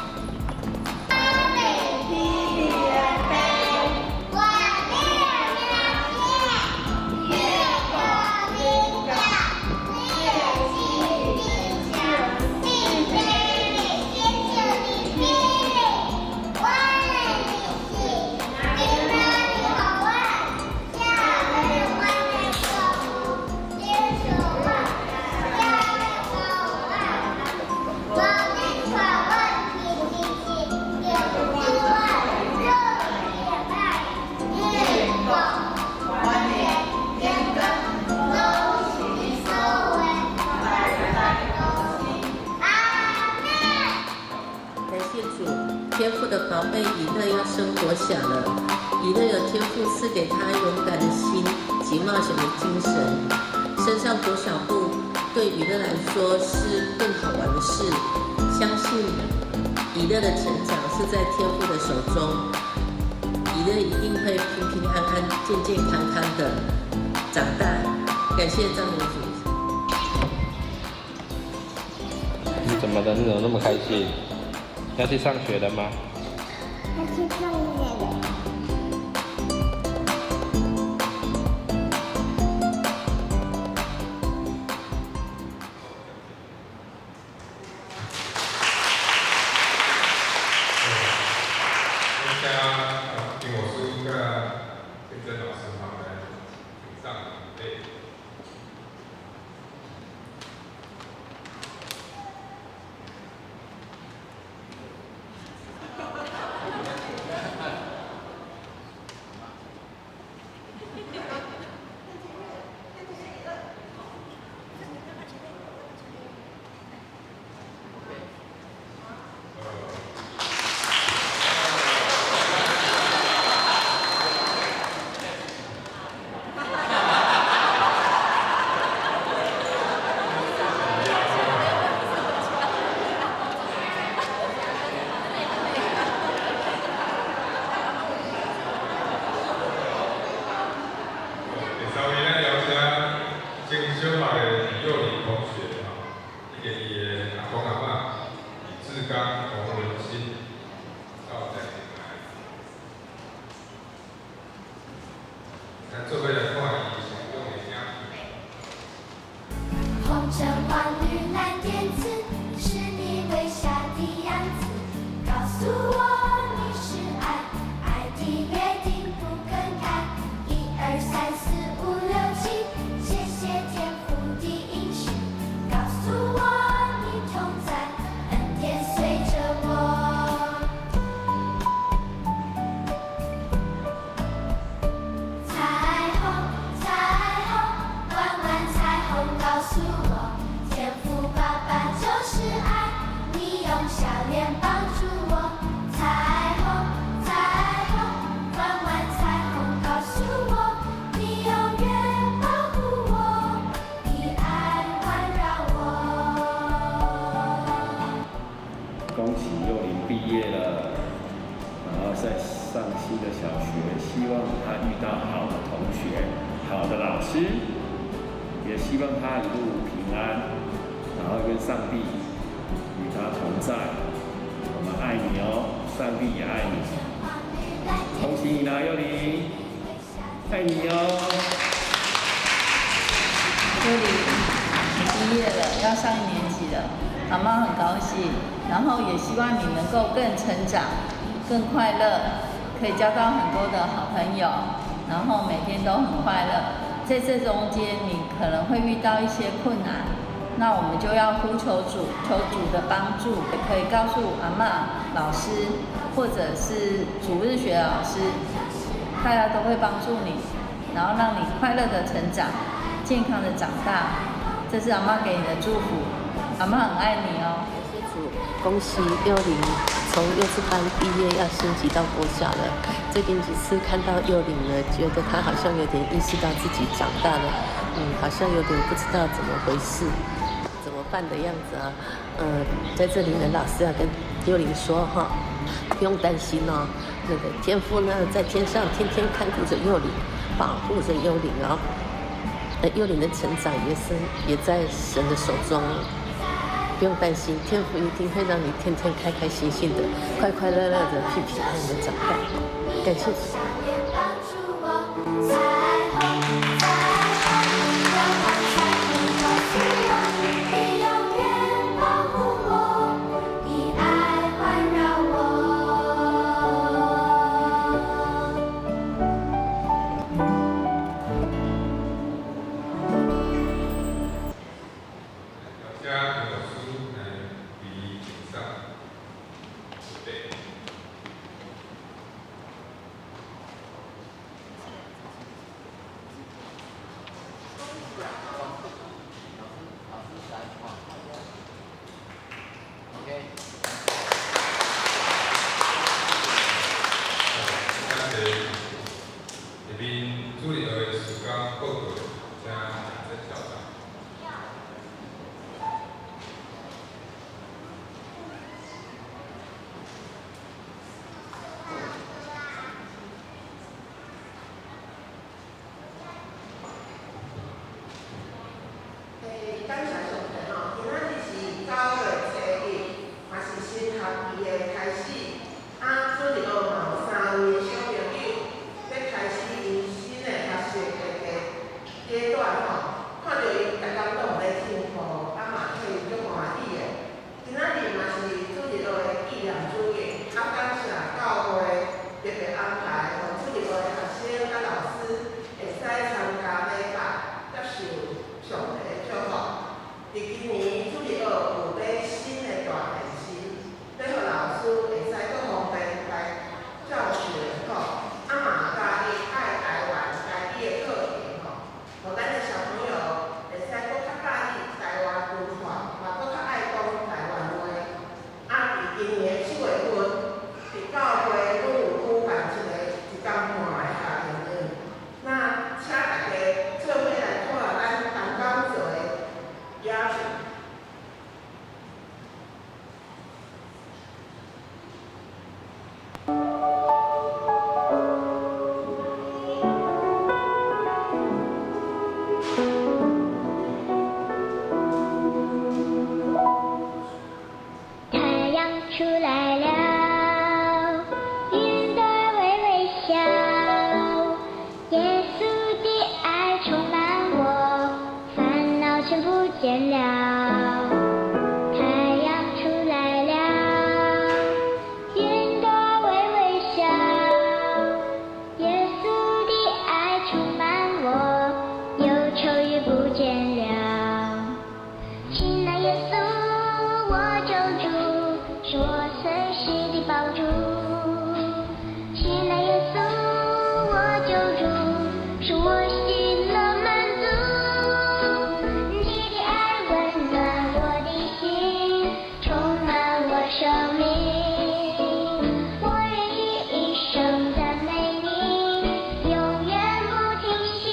感謝主，天父的寶貝以樂要升國小了。以樂有天父賜給他勇敢的心及冒險的精神。升上國小部對以樂來說是更好玩的事。相信以樂的成長是在天父的手中，以樂一定會平平安安、健健康康的長大。感謝讚美主。你怎麼的？你怎麼那麼開心？要去上學了嗎？要去上學了。我請丁老師佮建真老師哈來呈上禮。第三位，咱邀請精小學的李幼玲同學哈，以及伊的阿公阿嬤李志剛、洪文新到台頂來。咱做伙來看伊成長的影片。紅橙黃綠藍靛紫，是你微笑的樣子，告訴我你是愛，愛的約定不更改。一二三四五六七，謝謝天父的應許，告訴我你同在，恩典隨著我。彩虹，彩虹，彎彎彩虹告訴我，天父爸爸就是愛，你用笑臉幫助我。彩虹，彩虹，彎彎彩虹告訴我，你永遠保護我，以愛環繞我。恭喜幼玲畢業了，然後再上新的小學，希望她遇到好的同學、好的老師，也希望她一路平安，然後跟上帝與她同在。我們愛你哦，上帝也愛你。恭喜你啦，幼玲，愛你哦。幼玲，你畢業了，要上一年級了，媽媽很高興，然後也希望你能夠更成長、更快樂，可以交到很多的好朋友，然後每天都很快樂。在這中間，你可能會遇到一些困難，那我們就要呼求主，求主的幫助，也可以告訴阿嬤、老師，或者是主日學老師，大家都會幫助你，然後讓你快樂的成長，健康的長大。這是阿嬤給你的祝福，阿嬤很愛你哦。謝主，恭喜幼玲從幼稚班畢業，要升級到國小了。最近幾次看到幼玲呢，覺得她好像有點意識到自己長大了，好像有點不知道怎麼回事，怎麼范的样子啊。在這裡呢，老師要跟幼齡說哈，不用擔心哦。那個天父呢，在天上天天看顧着幼齡，保護着幼齡哦。幼齡的成長也在神的手中，不用擔心，天父一定會讓你天天開開心心的、快快樂樂的、平平安安的長大。感謝主。感謝上帝吼，今仔日是9月初1，嘛是新學期的開始。啊，主日學嘛有3位的小朋友欲開始𪜶新的學習的階段吼，看著𪜶逐工攏有咧進步，啊嘛替𪜶足歡喜的。今仔日嘛是主日學的紀念主日，啊感謝教會特別安排，予主日學的學生佮老師會使參加禮拜，接受上帝的祝福。佇今年主日學有買新的大電視，欲予老師會使閣方便來教學吼，啊嘛加入愛台灣台語的課程吼，予咱的小朋友會使閣較佮意台灣文化，嘛閣較愛講台灣話。啊，佇今年7月份，佇教會攏有舉辦一個一工半的夏令營，那請大家做伙來看咱東港做的影片。太陽出來了，雲朵微微笑，耶穌的愛充滿我，煩惱全不見了。太陽出來了，雲朵微微笑，耶穌的愛充滿我，憂愁也不見了。親愛耶穌，我救主，是我隨時的幫助。親愛耶穌，我救主，是我喜樂滿足。你的愛溫暖我的心，充滿我生命。我願意一生讚美你，永遠不停息。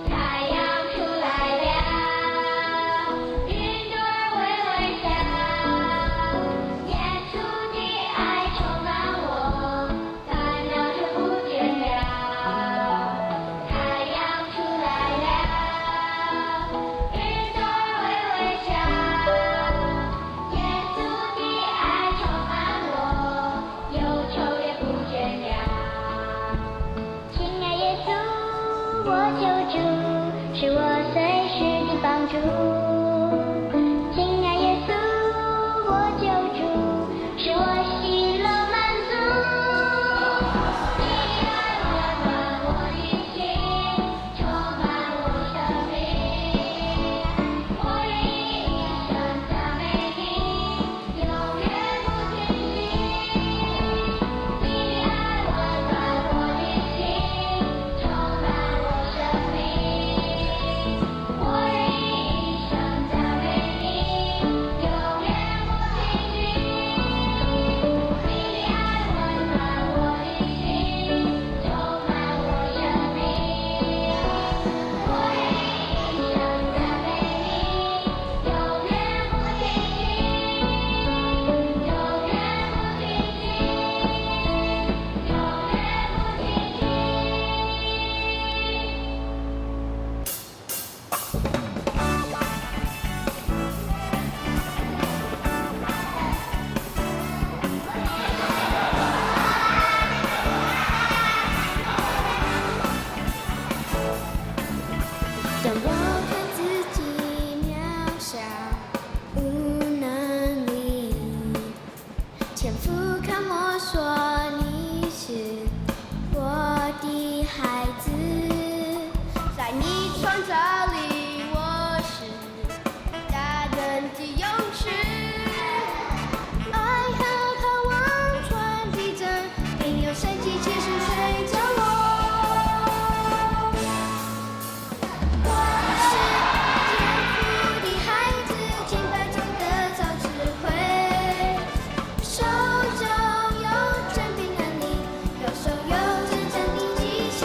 太陽出來了，雲朵微微笑，耶穌的愛充滿我，煩惱全不見了。太陽出來了，雲朵微微笑，耶穌的愛充滿我，憂愁也不見了。親愛耶穌，我救主，是我隨時的幫助。親愛耶穌，我救主，是我喜樂滿足。你愛溫暖我的心，充滿我生命。我願意一生讚美你，永遠不停息。你的愛溫暖我的心，充滿我生命。我願意一生子，在你創造裡，我是大能的勇士。愛和渴望傳遞著，並有神蹟奇事隨著我。我是天父的孩子，敬拜中得著智慧，手中有權柄能力，右手有至真的技巧。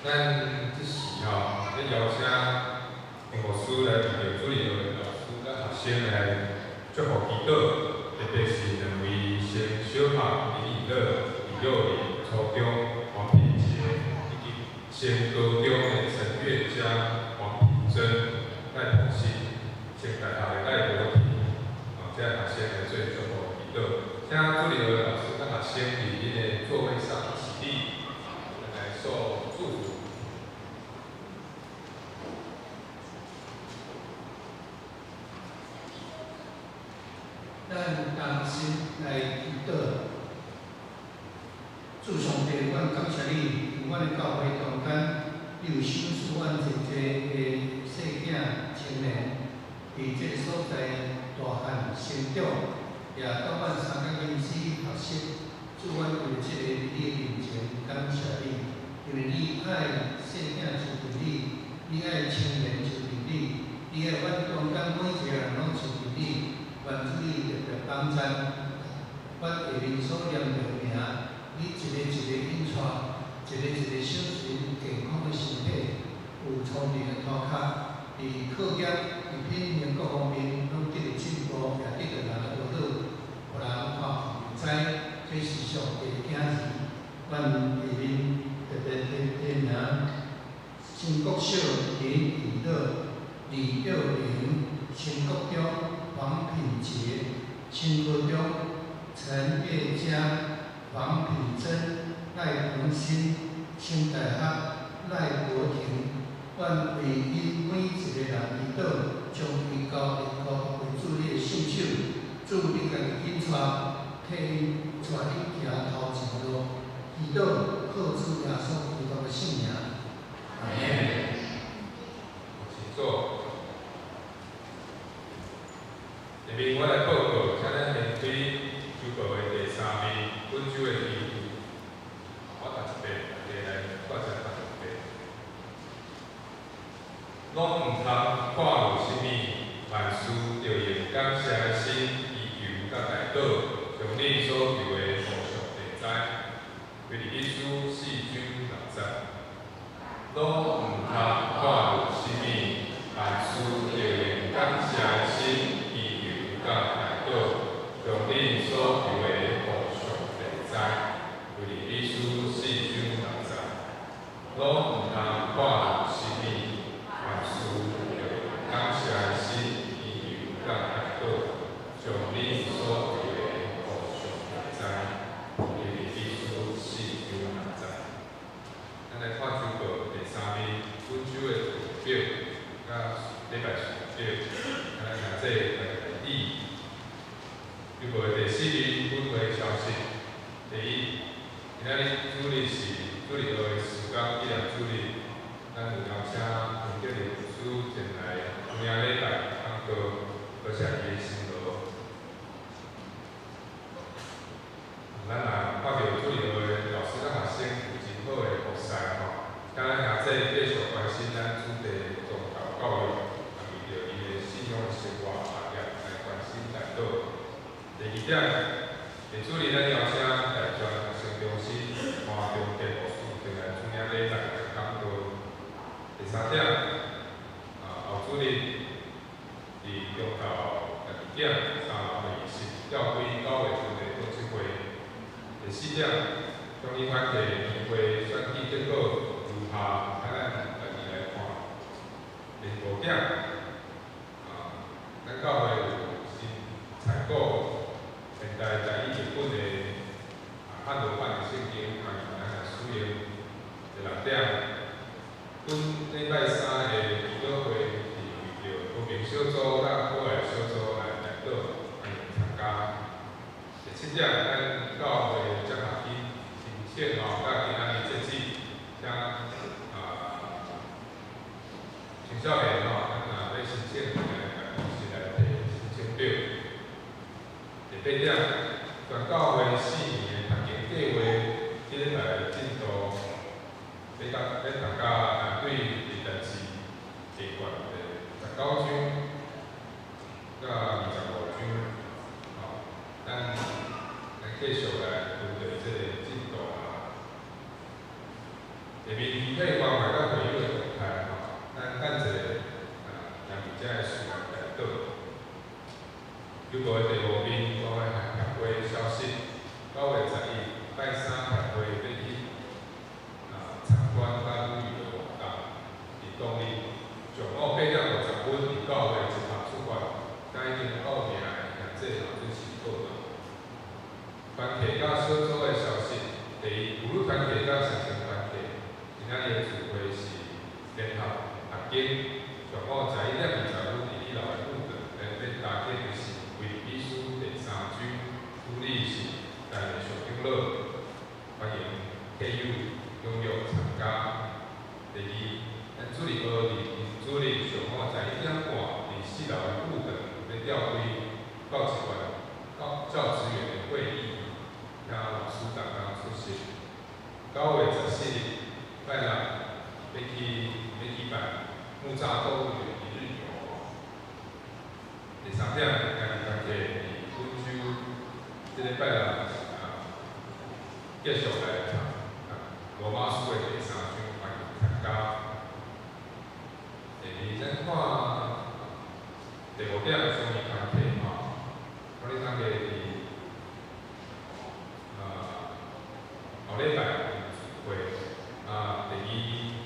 咱這時吼，欲邀請黃牧師來為著主日學的老師佮學生來祝福祈禱，特別是兩位先小學林以樂、李幼玲、初中黃品傑，以及先高中的陳月佳、黃品珍、賴鵬新，先大學的賴國庭，這學生來做祝福祈禱。請主日學的老師佮學生佇恁的座位上起立，來受祝福。咱同心來祈禱，主上帝，阮感謝你，佇阮的教會中間，你有賞賜阮濟濟的細囝青年，佇這个所在大漢成長，也教阮三個囡仔學習。主，阮為這个佇你的面前感謝你，因為你愛細囝親近你，你愛青年親近你，你愛阮中間每一個人攏親近你。願主你特別幫贊，阮下面所念的名，你一个一個引帶，一個一個賞賜𪜶健康的身體，有聰明的頭殼，佇課業、佇品行各方面攏得到進步，也得到人的學好，予人看見知，這是上帝的囝兒。阮下面特別提提名，新國小林以樂、李幼玲、新國中黃品傑、新高中陳月佳、黃品珍、賴鵬新、新大學賴國庭，阮為𪜶每一個人祈禱，將伊交託予主你的聖手，主你家己引帶，替𪜶帶𪜶行頭前路，祈禱靠主耶穌基督的聖名。阿們。請坐。下面我來報告，請咱現開週報的第三面，本週的題目。我讀一遍，大家來帶遮讀一遍。攏毋通看著啥物，萬事著用感謝的心，祈求佮代禱，將恁所求的予上帝知。腓立比書4章6節。攏毋通看著啥物，萬事著用感謝的心，祈求佮代禱，將恁所求的予上帝知。腓立比書4章6節。攏毋通看著啥物，萬事著用感謝的心，祈求佮代禱，將恁所求的予上帝知。腓立比書4章6節。咱來看週報第三面，本週的圖表佮禮拜時表，咱來聽這個來例。週報的第四面，本會消息。第一，今仔日主日是主日學的事工紀念主日，咱有邀請黃德林牧師前來主領禮拜講道，多謝伊的辛勞。咱若看著主日學的老師佮學生有真好的服侍吼，請咱兄弟繼續關心咱主題宗教教育，也為著𪜶的信仰生活學業來關心代禱。第二點，下主日咱邀請大專學生中心黃中傑牧師前來主領禮拜講道。第三點，後主日佇中晝12點，三樓會議室召開9月份的董事會。第四點，中醫團體議會選舉結果如下，請咱家己來看。第五點，咱教會有新採購現代台語譯本的漢羅版的聖經，歡迎咱來使用。第六點，本禮拜三的祈禱會是為著和平小組佮可愛小組來代禱，歡迎參加。第七點，咱教會獎學金申請吼，到今仔日截止，請青少年吼，咱若欲申請，來辦公室來提申請表。第八點，全教會4年的讀經計劃，這禮拜進度欲讀欲讀到對歷代志下卷的19章到25章，吼，咱繼續來跟著這個進度啊。第下面具體關懷佮會友的動態吼，咱等一下啊，楊記者的時間來倒。九個月第五邊關懷協會消息，9月11拜三協會欲去啊參觀佮旅遊活動，佇當日上午8點50分佇教會集合出發，佮已經報名的兄姊嘛準時報到。團契佮小組的消息，第一，婦女團契佮成人團契，今仔日的聚會是聯合學經，上午11點20分佇一樓的舞堂，來欲搭建的是腓立比書第三章，主禮是台的上長老，歡迎客友踴躍參加。第二，咱主日學佇主日上午11點半佇四樓的舞堂欲召開教職員、教教職員的會議，請老師同工出席。9月14日拜六欲去欲舉辦木柵動物園一日遊。第三點，家己團契佇溫州，這禮拜六啊，繼續來讀啊羅馬書的第三章，歡迎參加。第二，咱看第五點，雙語團契吼，雙語團契佇啊後禮拜有聚會啊。第二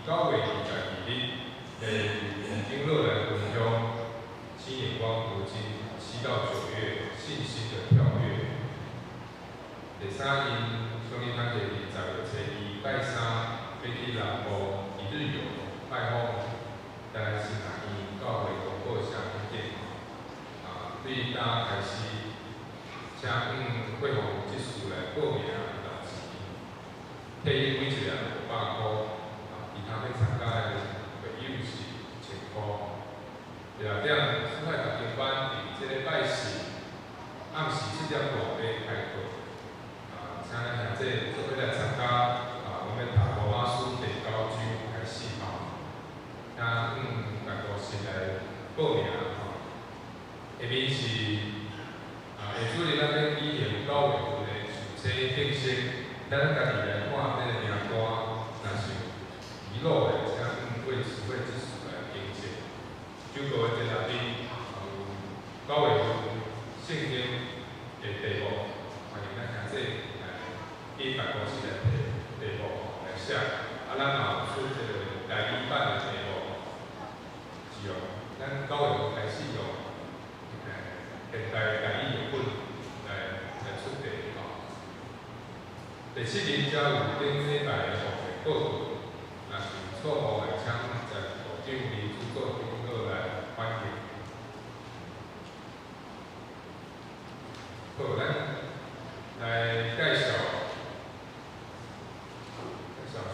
，9月22日，會黃長老來分享新眼光讀經7到9月信心的跳躍。第三，𪜶雙語團契佇10月初2拜三欲去南部一日遊拜訪台南新南院教會公告寫等等。啊，對今開始，請向會防執事來報名投錢，退每一个人500箍，啊，其他欲參加的會友是1000箍。第六點，四海讀經班佇這禮拜四暗時7點半欲開課，啊，請咱兄姊做伙來參加，啊，阮欲讀羅馬書第九章開始吼，請向辦公室來報名吼。下面是啊，下主日咱欲舉行9月份的受洗敬禮，咱家己來看這个名單，若是遺漏的，請為慈會執事來更正。9個月第六日有9月份聖經的題目，歡迎咱兄姊來去辦公室來提題目來寫。啊，咱嘛有出這個台語版的題目，是用咱9月份開始用現代台語譯本來出題吼。第七日才有頂禮拜的服務報告，若是有錯誤的，請在部長李主座長老來反映。好，咱來介紹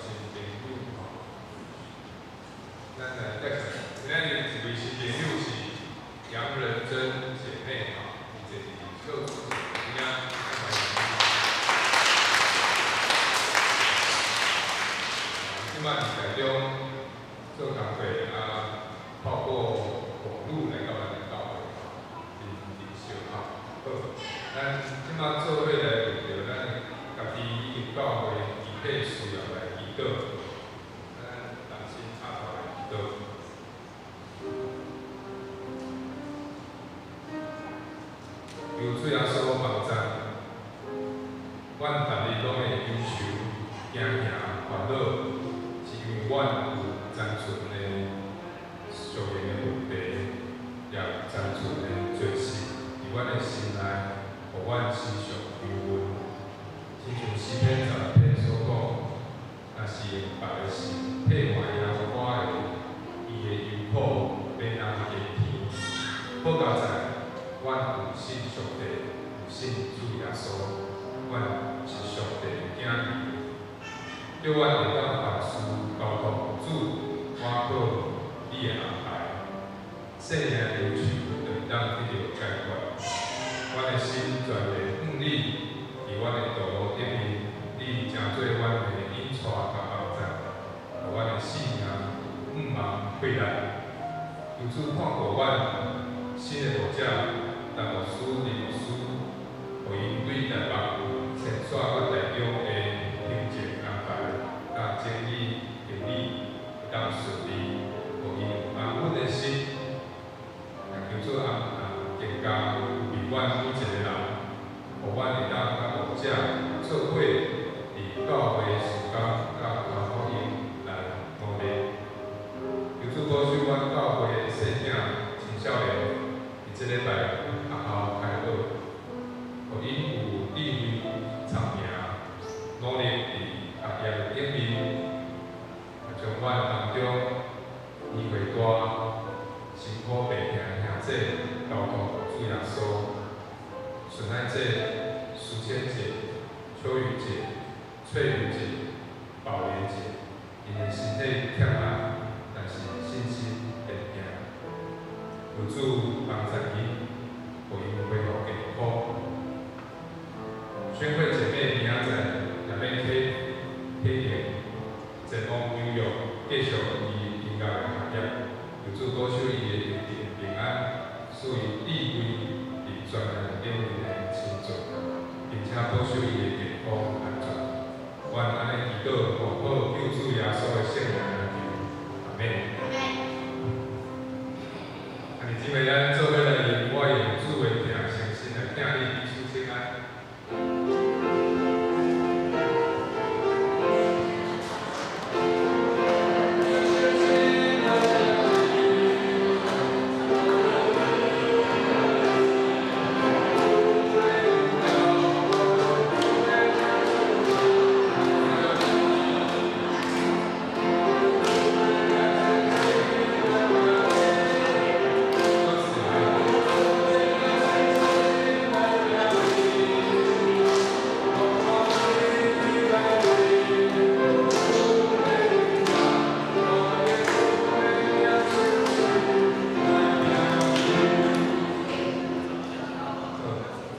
新朋友吼。咱來介紹，今仔日一位新朋友是楊仁珍姐妹吼，伊坐佇小組邊仔，歡迎。這擺佇台中做工課啊，透過網路來到咱的教會吼，真真燒吼。好，咱這擺做伙來為著咱家己以及教會具體需要來祈禱，咱同心合頭來祈禱。求主耶穌幫贊，阮逐日攏會憂愁、驚惶、煩惱，是因為阮有殘存的屬靈的問題，也有殘存的罪習，佇阮的心內，予阮時常憂鬱。親像詩篇11篇所講，若是用別的神替換耶和華的，伊的憂苦欲若加添。好佳哉，阮有信上帝，有信主耶穌，阮是上帝的囝兒。叫阮會當凡事交託主，倚靠你的安排，性命的憂愁就會當得著解決。阮的心全然向你，佇阮的道路頂面，你成做阮的引帶佮幫贊，予阮的性命有向望回來。求主看顧阮新的牧者陳牧師、林牧師，予𪜶對台北遷徙到台中的行政安排，佮整理行感谢淑谦姐、秋雨姐、翠如姐、宝莲姐，𪜶的身体欠压，但是信心坚定。求主帮助𪜶，予𪜶恢复健康。宣慧姐妹明仔载也欲启程前往纽约，继续伊音乐的学业。求主保守伊的行程平安，赐伊智慧伫专业领域的工作，并且保守伊的健康安全。阮按呢祈祷，奉好救主耶稣的圣名来求，阿们。兄弟姊妹，咱做伙來用我用主的疼誠心來疼你彼此請安。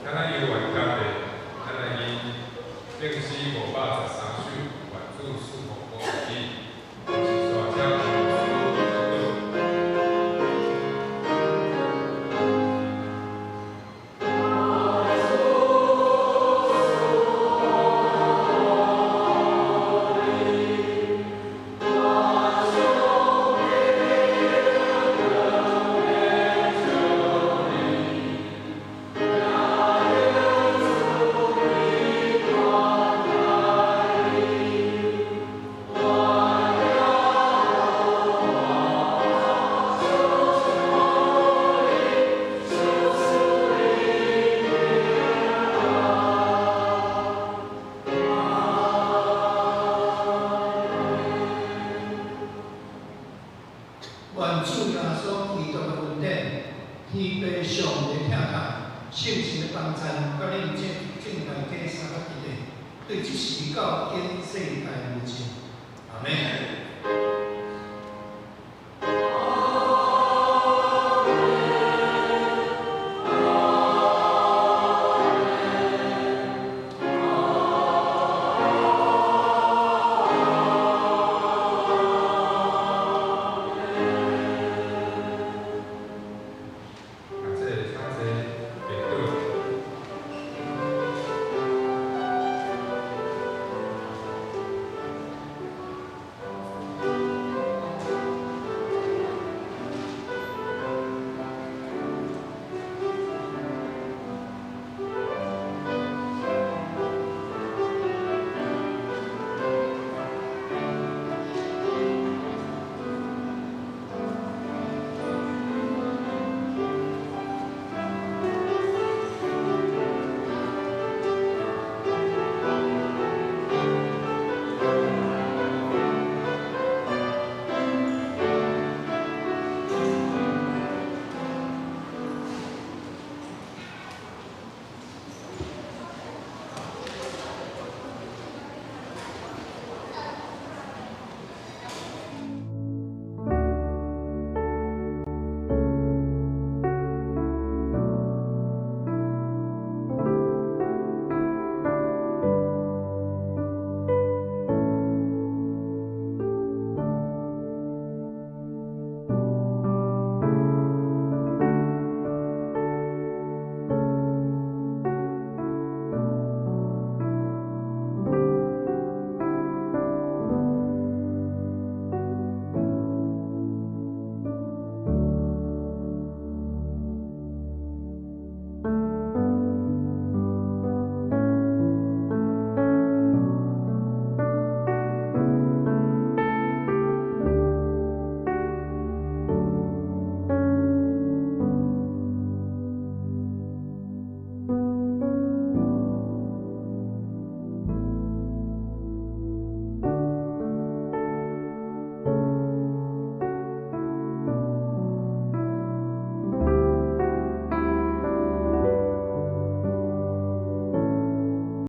咱来犹原交代，咱來以聖詩513首，願主賜福保佑你，我是大車牧師禱告。願主耶穌基督的恩典、天父上帝的疼痛、聖神的幫贊，佮恁眾大家三甲一體，對這時到永世代無盡。阿們。